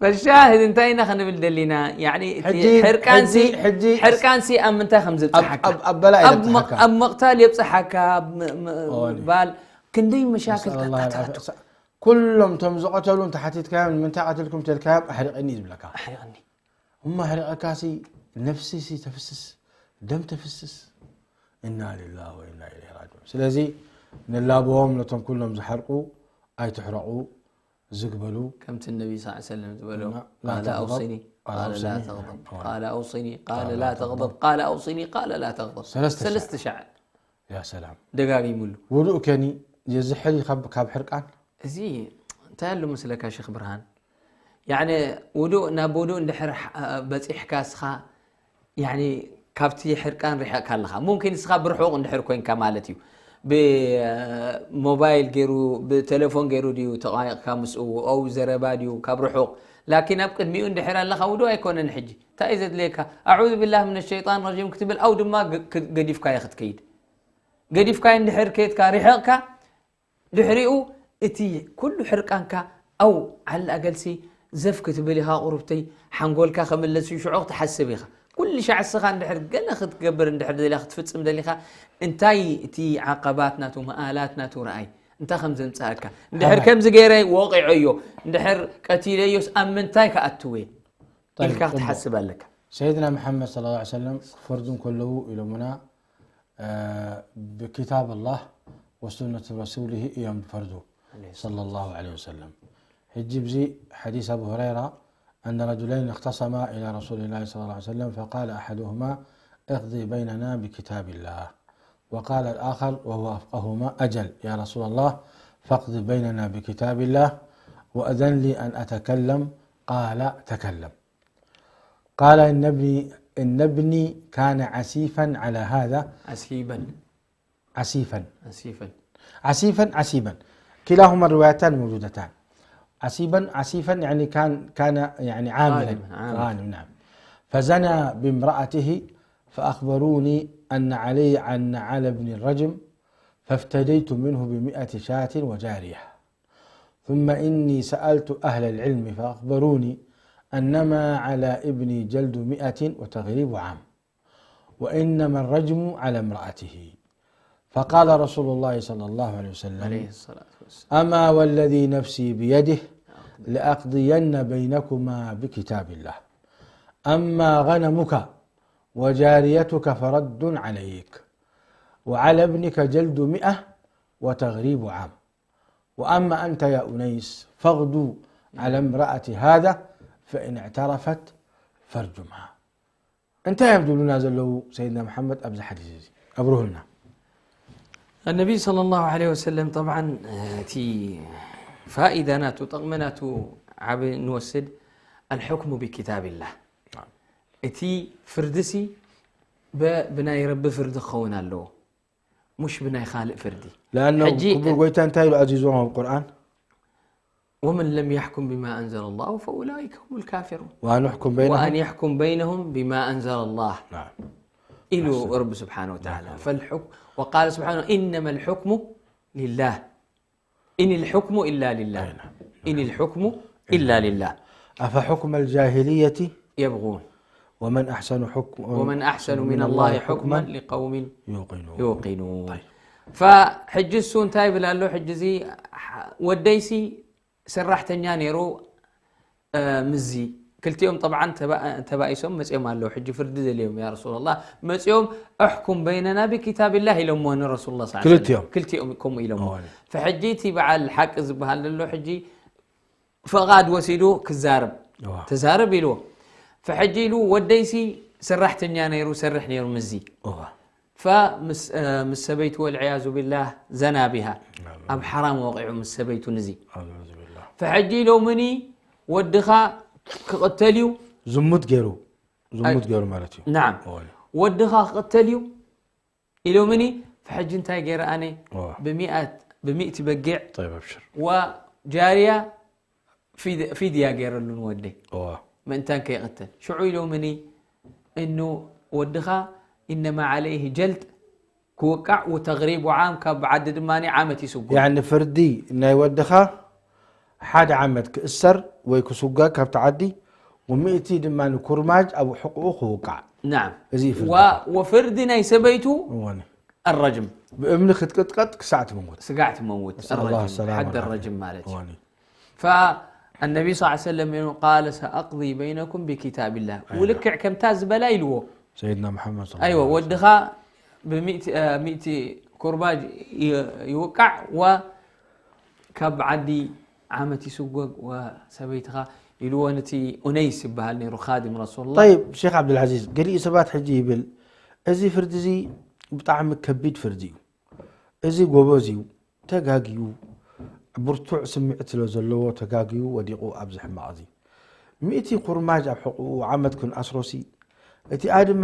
ፈሻሂድ እንታይ ኢና ክንብል ደሊና ያኒ እቲ ሕጂ- ሕርቃንሲ ሕጂ- ሕጂ- ሕርቃንሲ ኣብ ምንታይ ከም ዝብፅሓካ ኣብ በላ ኣብ ይበፅሓካ ኣብ ምቕታል የብፅሓካ ኣብ ም- ም- እዋን እዩ። ባል ክንደይ نسأل መሻክል الله ታታቱ العافية. ኩሎም ቶም ዝቐተሉ እንተ ሓቲትካዮም ንምንታይ ቀትልኩም ተልካዮም ኣሕሪቐኒ እዩ ዝብለካ ኣሕሪቕኒ እሞ ኣሕሪቐካሲ ነፍሲሲ ተፍስስ ደም ተፍስስ እና ሊላህ ወኢና ኢለይሂ ራጅዑን ስለዚ ንላብዎም ነቶም ኩሎም ዝሓርቁ ኣይትሕረቑ ዝግበሉ ከምቲ ነቢ ስ ሰለም ዝበሎ ላ قال تغضب، أوصني قال قال لا أوصني. تغضب أوان. قال أوصني قال لا تغضب قال أوصني قال لا تغضب ሰለስተ ሻዕ። ሰለስተ ሻዕ ያ ሰላም ደጋጊሙሉ ውዱእ ከኒ የዝሕል እዩ ካብ- ካብ ሕርቃን እዚ እንታይ ኣሎ መስለካ ሸክ ብርሃን ያኒ ውዱእ ናብ ውዱእ እንድሕር በፂሕካ እስኻ ያኒ ካብቲ ሕርቃን ርሕቕካ ኣለኻ ሙምኪን እስኻ ብርሑቕ እንድሕር ኮንካ ማለት እዩ ብሞባይል ገይሩ ብቴሌፎን ገይሩ ድዩ ተቋይቕካ ምስኡ ኣው ዘረባ ድዩ ካብ ርሑቕ ላኪን ኣብ ቅድሚኡ እንድሕር ኣለኻ ውዱእ ኣይኮነን ሕጂ እንታይ እዩ ዘድልየካ ኣዑዙ ቢላህ ምን ሸይጣን ረጂም ክትብል ኣው ድማ ገ- ገዲፍካዮ ክትከይድ ገዲፍካዮ እንድሕር ከይድካ ርሕቕካ ድሕሪኡ እቲ ኩሉ ሕርቃንካ ኣው ዓላ ገልሲ ዘፍ ክትብል ኢኻ ቁሩብተይ ሓንጎልካ ከምለስ ሽዑ ክትሓስብ ኢኻ ኩሉ ሻዕ እስኻ እንድሕር ገለ ክትገብር እንድሕር ደሊኻ ክትፍጽም ደሊኻ እንታይ እቲ ዓቀባት ናቱ መኣላት ናቱ ረኣይ እንታይ ከም ዘምጽኣካ እንድሕር ከምዚ ገይረ ወቂዐዮ እንድሕር ቀቲለዮስ ኣብ ምንታይ ክኣትው እየ طيب፣ ኢልካ ጽቡቕ። ክትሓስብ ኣለካ ሰይድና መሓመድ صلى الله عليه وسلم ክፈርዱ እንከለዉ ኢሎምና እ፣ ብኪታብ ኣላህ ወሱነት ረሱሊሂ እዮም ዝፈርዱ صلى الله عليه وسلم ሕጂ ብዚ ሓዲስ ኣቡ ሁረይራ أن رجلين اختصما إلى رسول الله صلى الله عليه وسلم فقال أحدهما اقض بيننا بكتاب الله وقال الآخر وهو أفقههما أجل يا رسول الله فاقض بيننا بكتاب الله وأذن لي أن أتكلم قال تكلم قال إن ابني إن ابني كان عسيفا على هذا ዓሲበን عسيفا ዓሲፈን عسيفا عسيبا كلاهما الروايتان موجودتان عسيبا عسيفا يعني كان كان يعني عاملا غانم، عامل. غانم نعم فزنى بامرأته فأخبروني أن علي أن على ابن الرجم فافتديت منه بمائة شاة وجارية ثم إني سألت أهل العلم فأخبروني أنما على ابني جلد مائة وتغريب عام وإنما الرجم على امرأته فقال رسول الله صلى الله عليه وسلم عليه الصلاة والسلام أما والذي نفسي بيده لأقضين بينكما بكتاب الله أما غنمك وجاريتك فرد عليك وعلى ابنك جلد مائة وتغريب عام وأما أنت يا أنيس فاغدو على امرأة هذا فإن اعترفت فارجمها. እንታይ እዮም ዝብሉና ዘለዉ ሰይድና መሓመድ ኣብዚ ሓዲስ እዚ? ኣብርሁልና። النبي صلى الله عليه وسلم طبعا እቲ ፋኢዳ ናቱ ጠቕሚ ናቱ ዓቢ እንወስድ الحكم بكتاب الله እቲ ፍርድሲ ብናይ ረቢ ፍርዲ ክኸውን ኣለዎ ሙሽ ብናይ ካልእ ፍርዲ ለኣነ ክቡር ጎይታ እንታይ ኢሉ ኣዚዝዎም ኣብ ቁርኣን ومن لم يحكم بما أنزل الله فأولئك هم الكافرون وأن يحكم بينهم وأن يحكم بينهم بما أنزل الله نعم إلو رب سبحانه وتعالى فالحكم وقال سبحانه إنما الحكم لله إن الحكم إلا لله إن الحكم إلا لله أفحكم الجاهلية يبغون ومن أحسن حكم ومن أحسن من الله حكما لقوم يوقنون يوقنون فحج السون تايب لالو حج زي وديسي ሰራሕተኛ ነይሩ ምዚ ክልቲኦም طبعا ተባኢሶም መፅኦም ኣለዉ ሕጂ ፍርዲ ደልዮም يا رسول الله መፅኦም احكم بيننا بكتاب الله ኢሎሞ ንرسول الله صلى الله عليه وسلم ክልቲኦም ክልቲኦም ከምኡ ኢሎሞ فሕጂ እቲ በዓል ሓቂ ዝበሃል ዘሎ ሕጂ ፈቓድ ወሲዱ ክዛረብ ተዛረብ ኢልዎ فሕጂ ኢሉ ወደይሲ ሰራሕተኛ ነይሩ ሰርሕ ነይሩ ምዚ ምስ ሰበይቱ والعياذ بالله زنى بها ኣብ ሓራም ወቂዑ ምስ ሰበይቱ ንዚ أعوذ بالله فሕጂ ኢሎምኒ ወድኻ ክቕተል እዩ ዝሙት ገይሩ ዝሙት ገይሩ ማለት እዩ نعم ወድኻ ክቕተል እዩ ኢሎምኒ فሕጂ እንታይ ገይረ ኣነ ዋ ብሚእት ብሚእቲ በጊዕ طيب أبشر وجارية ፊድ- ፊድያ ገይረሉ ንወደይ ዋ ምእንታን ከይቕተል ሽዑ ኢሎምኒ እኑ ወድኻ إنما عليه جلد ክውቃዕ وتغريب عام ካብ ዓዲ ድማ ዓመት ይስጎ يعني ፍርዲ ናይ ወድኻ ሓደ ዓመት ክእሰር ወይ ክስጎግ ካብቲ ዓዲ ومئتي ድማ ንኩርማጅ ኣብ ሕቁኡ ክውቃዕ نعم እዚ እዩ ፍርዲ و- وፍርዲ ናይ ሰበይቱ እዋኒ الرجم ብእምኒ ክትቅጥቀጥ ክሳዕ ትመውት ስጋዕ ትመውት نسأل الله الرجم السلامة حد والعافية. الرجم ማለት እዩ እዋኒ فالنبي صلى الله عليه وسلم قال سأقضي بينكم بكتاب الله أيوة. ولكع ከምታ ዝበላ ኢልዎ سيدنا محمد صلى الله أيوة عليه وسلم. ወድኻ ብሚእቲ እ፣ ሚእቲ ኩርባጅ ይ- ይውቃዕ ወካብ ዓዲ ዓመት ይስጎግ ወሰበይትኻ ኢልዎ ነቲ ኡነይስ ይበሃል ነይሩ خادم رسول الله طيب شيخ عبد العزيز ገሊኡ ሰባት ሕጂ ይብል እዚ ፍርዲ እዚ ብጣዕሚ ከቢድ ፍርዲ እዩ እዚ ጎበዝ እዩ ተጋግዩ ብርቱዕ ስምዒት ስለ ዘለዎ ተጋግዩ ወዲቑ ኣብዚ ሕማቕ እዚ ሚእቲ ኩርማጅ ኣብ ሕቑኡ ዓመት ክንኣስሮሲ እቲኣ ድማ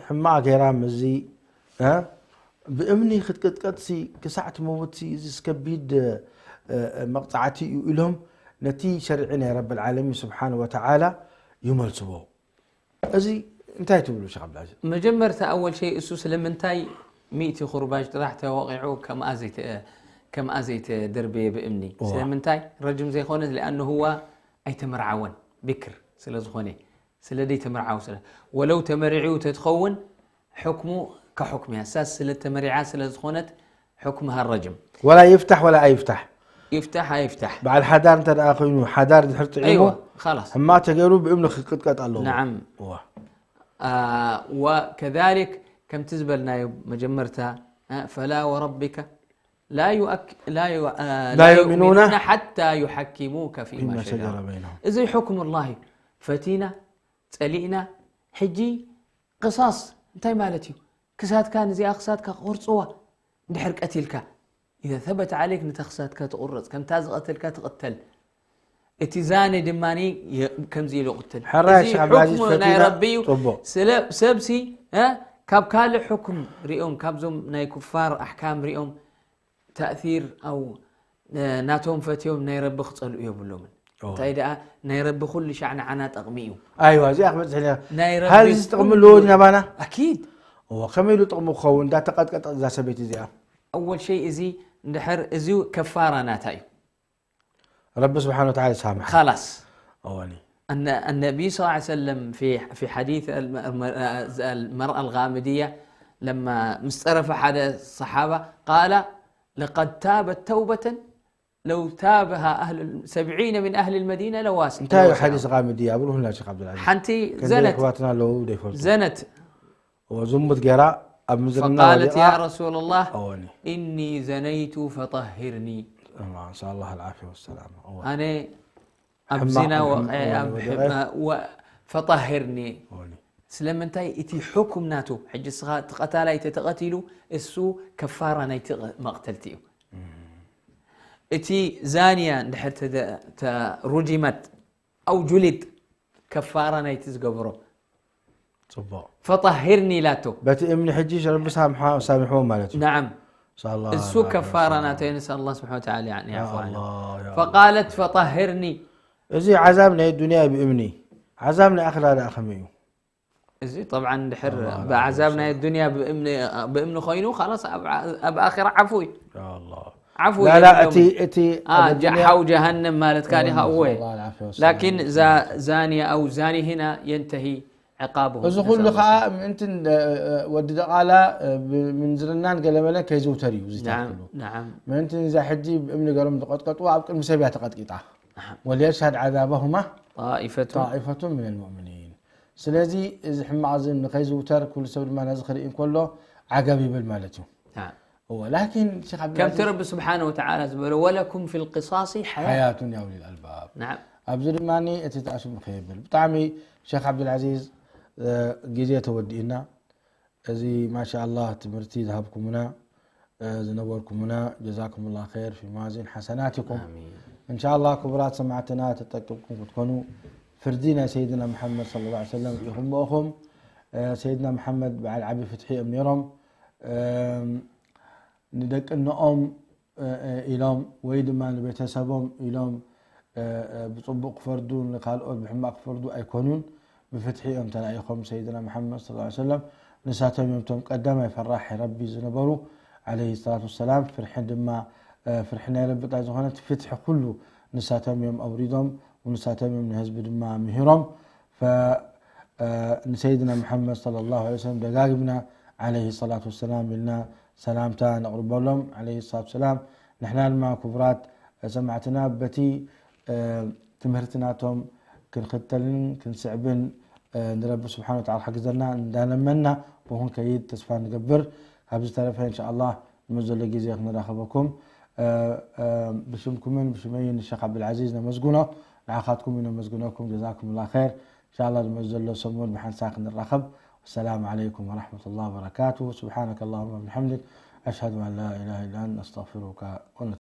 ሕማቕ ገይራ ምስዚ እ፣ ብእምኒ ክትቅጥቀጥሲ ክሳዕ ትመውትሲ እዚ ከቢድ እ፣ መቕፃዕቲ እዩ ኢሎም ነቲ ሸርዒ ናይ ረቢ ልዓለሚን ስብሓን ወተዓላ ይመልስዎ እዚ እንታይ ትብሉ ሸክ ዓብድልዓዚዝ መጀመርታ ኣወል ሸይ እሱ ስለምንታይ ሚእቲ ኩርባጅ ጥራሕ ተወቂዑ ከምኣ ዘይተ- ከምኣ ዘይተደርበየ ብእምኒ እዋ። ስለምንታይ ረጅም ዘይኮነ لأنه هو ኣይተመርዓወን ብክር ስለ ዝኾነ ስለ ደይተመርዓው ስለ ወለው ተመሪዑ ተትኸውን ሕክሙ ከሕክም እያ እሳስ ስለ ተመሪዓ ስለ ዝኾነት ሕክምሃ ረጅም ወላ ይፍታሕ ወላ ኣይፍታሕ ይፍታሕ ኣይፍታሕ በዓል ሓዳር እንተ ደኣ ኮይኑ ሓዳር ድሕር ጥዒሙ أيوة خلاص ሕማቕ ተገይሩ ብእምኒ ክቅጥቀጥ ኣለዎ نعم እዋ آه وكذلك ከምቲ ዝበልናዮ መጀመርታ آه فلا وربك لا يؤك لا يو آه لا يؤمنون حتى يحكموك فيما فيما شجر شجر بينهم እዚ حكم الله እዩ ፈቲና ጸሊእና ሕጂ ቅሳስ እንታይ ማለት እዩ ክሳትካ ንዚኣ ክሳትካ ክቆርጽዋ እንድሕር ቀቲልካ إذا ثبت عليك ንታ ክሳትካ ትቑረጽ ከምታ ዝቐተልካ ትቕተል እቲ ዛኒ ድማ ከምዚ ኢሉ ይቕትል ሕራይ እዚ ሸኽ ዓብድልዓዚዝ ሕክሙ ናይ ፈቲና ረቢ እዩ ጽቡቕ ስለ- ሰብሲ እ፣ ካብ ካልእ ሕኩም ሪኦም ካብዞም ናይ ኩፋር ኣሕካም ሪኦም ተእሲር ኣው እ፣ ናቶም ፈትዮም ናይ ረቢ ክጸልኡ የብሎምን ኦ። እንታይ ደኣ ናይ ረቢ ኩሉ ሻዕ ንዓና ጠቕሚ እዩ ኣይዋ እዚኣ ክበፅሕ ኢና ናይ ረቢ ሃዚ ጥቕሚ ኣለዎ ድዩ ናባና ኣኪድ እዎ ከመይ ኢሉ ጥቕሚ ክኸውን እንዳተቐጥቀጠ እዛ ሰበይቲ እዚኣ ኣወል ሸይ እዚ እንድሕር እዚ ከፋራ ናታ እዩ ረቢ ስብሓን ወተዓላ ይሳምሓ خلاص እወኒ أن النبي صلى الله عليه وسلم في في حديث الم- الم- المرأة الغامدية لما مسترف حدا الصحابة قال لقد تابت توبة لو تابها أهل سبعين من أهل المدينة لواس እንታይ እዩ ሓዲስ ቃሚድያ ኣብርሁልና ሸክ ዓብድልዓዚዝ ሓንቲ ከንደይ زنت ኣሕዋትና ኣለዉ ዘይፈልጡ زنت እዎ ዝሙት ገይራ ኣብ ምዝርና فقالت ወዲቓ يا رسول الله እወኒ إني زنيت فطهرني نسأل الله العافية والسلامة. ኣነ ኣብዚና ፈጣሂርኒ። ስለምንታይ እቲ ሕኩም ናቱ ሕጂ ስኻ እቲ ቀታላይ ተተቐቲሉ እሱ ከፋራ ናይቲ መቕተልቲ እዩ። እቲ ዛንያ እንድሕር ተሩጅመት ኣው ጁሊድ ከፋራ ናይቲ ዝገብሮ ፅቡቅ ፈጣሂርኒ ኢላቶ። በቲ እምኒ ሕጂ ረቢ ሳምሓ- ሳሚሕዎ ማለት እዩ። ናዓም ኢንሻላህ። እሱ ከፋራ ናቶ። ነስኣል ላ ስብሓን ወተዓላ ያኒ ያ ዓፍዋ ዓንሁ። ኣላህ፣ ያ ፈቃለት ፈጣሂርኒ። እዚ ዓዛብ ናይ ዱንያ ብእምኒ፣ ዓዛብ ናይ ኣኽራ ደኣ ከመይ እዩ? እዚ ጠብዓ እንድሕር ብዓዛብ ናይ ዱንያ ብእምኒ ብእምኒ ኮይኑ ካላስ ኣብ ኣብ ኣኺራ ዓፉ እዩ። ያ ኣላህ። ዓፉ ላ እዩ ላ የብሎም። እቲ እቲ አ ኣብ ዱንያ- ሓው ጀሃነም ማለትካ ዲኻ እወ። ነስኣል ላ ዓፍያ ወሰላም። ላኪን እዛ ዛንያ ኣው ዛኒ ህና የንተሂ ዕቃብሁ። እዚ ኩሉ ከዓ ምእንቲ ወዲ ደቓላ ብምንዝርናን ገለመለን ከይዝውተር እዩ። እዚ ናዓም ኩሉ ናዓም ምእንቲ እዛ ሕጂ ብእምኒ ገሮም ዝቐጥቀጥዎ ኣብ ቅድሚ ሰብ እያ ተቐጥቂጣ። ወልየሽሃድ ዓዛበሁማ ጣኢፈቱ ጣኢፈቱ ምን ልሙእሚኒን። ስለዚ እዚ ሕማቕ እዚ ንኸይዝውተር ኩሉ ሰብ ድማ ነዚ ክርኢ እንከሎ ዓገብ ይብል ማለት እዩ። ናዓም። እወ ላኪን ሸክ ከምቲ ዓብዱልዓዚዝ ረቢ ስብሓነ ወተዓላ ዝበሎ ወለኩም ፊ ልቅሳሲ ሓያት። ሓያቱን ያ ኡሊል ኣልባብ ናዓም ኣብዚ ድማ እቲ ተኣስሙ ከይብል ብጣዕሚ ሸክ ዓብዱልዓዚዝ እ፣ ግዜ ተወዲእና። እዚ ማሻ ኣላህ ትምህርቲ ዝሃብኩምና እ፣ ዝነበርኩምና ጀዛኩም ላ ር ፊ ማዚን ሓሰናትኩም። ኣሚን። እንሻላ ክቡራት ሰማዕትና ተጠቅምኩም ክትኮኑ ፍርዲ ናይ ሰይድና መሓመድ صلى الله عليه وسلم ኢኹም ብእኹም። እ፣ ሰይድና መሓመድ በዓል ዓቢ ፍትሒ እዮም ነይሮም። እም፣ ንደቂ እኖኦም እ፣ እ፣ ኢሎም ወይ ድማ ንቤተሰቦም ኢሎም እ፣ እ፣ ብፅቡቅ ክፈርዱ ንካልኦት ብሕማቅ ክፈርዱ ኣይኮኑን። ብፍትሒ እዮም ተላኢኾም ሰይድና መሓመድ صلى الله عليه وسلم። ንሳቶም እዮም እቶም ቀዳማይ ፈራሒ ረቢ ዝነበሩ عليه الصلاة والسلام። ፍርሒ ድማ እ፣ ፍርሒ ናይ ረቢ ጥራይ ዝኾነት ፍትሒ ኩሉ ንሳቶም እዮም ኣውሪዶም፣ ንሳቶም እዮም ንህዝቢ ድማ ምሂሮም። ፈ- እ፣ ንሰይድና መሓመድ صلى الله عليه وسلم ደጋጊምና عليه الصلاة والسلام ኢልና ሰላምታ ነቕርበሎም عليه الصلاة والسلام። ንሕና ድማ ክቡራት ሰማዕትና በቲ እ፣ ትምህርቲ ናቶም ክንኽተልን ክንስዕብን እ፣ ንረቢ ስብሓን ወተዓላ ሓግዘና እንዳለመና ብኹን ከይድ ተስፋ ንገብር። ካብ ዝተረፈ እንሻ ኣላህ ንመዘሎ ግዜ ክንራኸበኩም እ፣ እ፣ ብሽምኩምን ብሽመይን ንሸክ ዓብዱልዓዚዝ ነመስግኖ። ንዓኻትኩም ነመስግነኩም ጀዛኩም ላ ር። እንሻ ኣላህ ንመዘሎ ሰሙን ብሓንሳ ክንራኸብ። ወሰላሙ ዓለይኩም ወረሕመቱላህ ወበረካቱ። ስብሓነከ ኣላሁመ ብሓምድክ ኣሽሃዱ ኣን ላ ኢላሃ ኢላ ኣንት ነስተግፊሩካ ወነቱቡ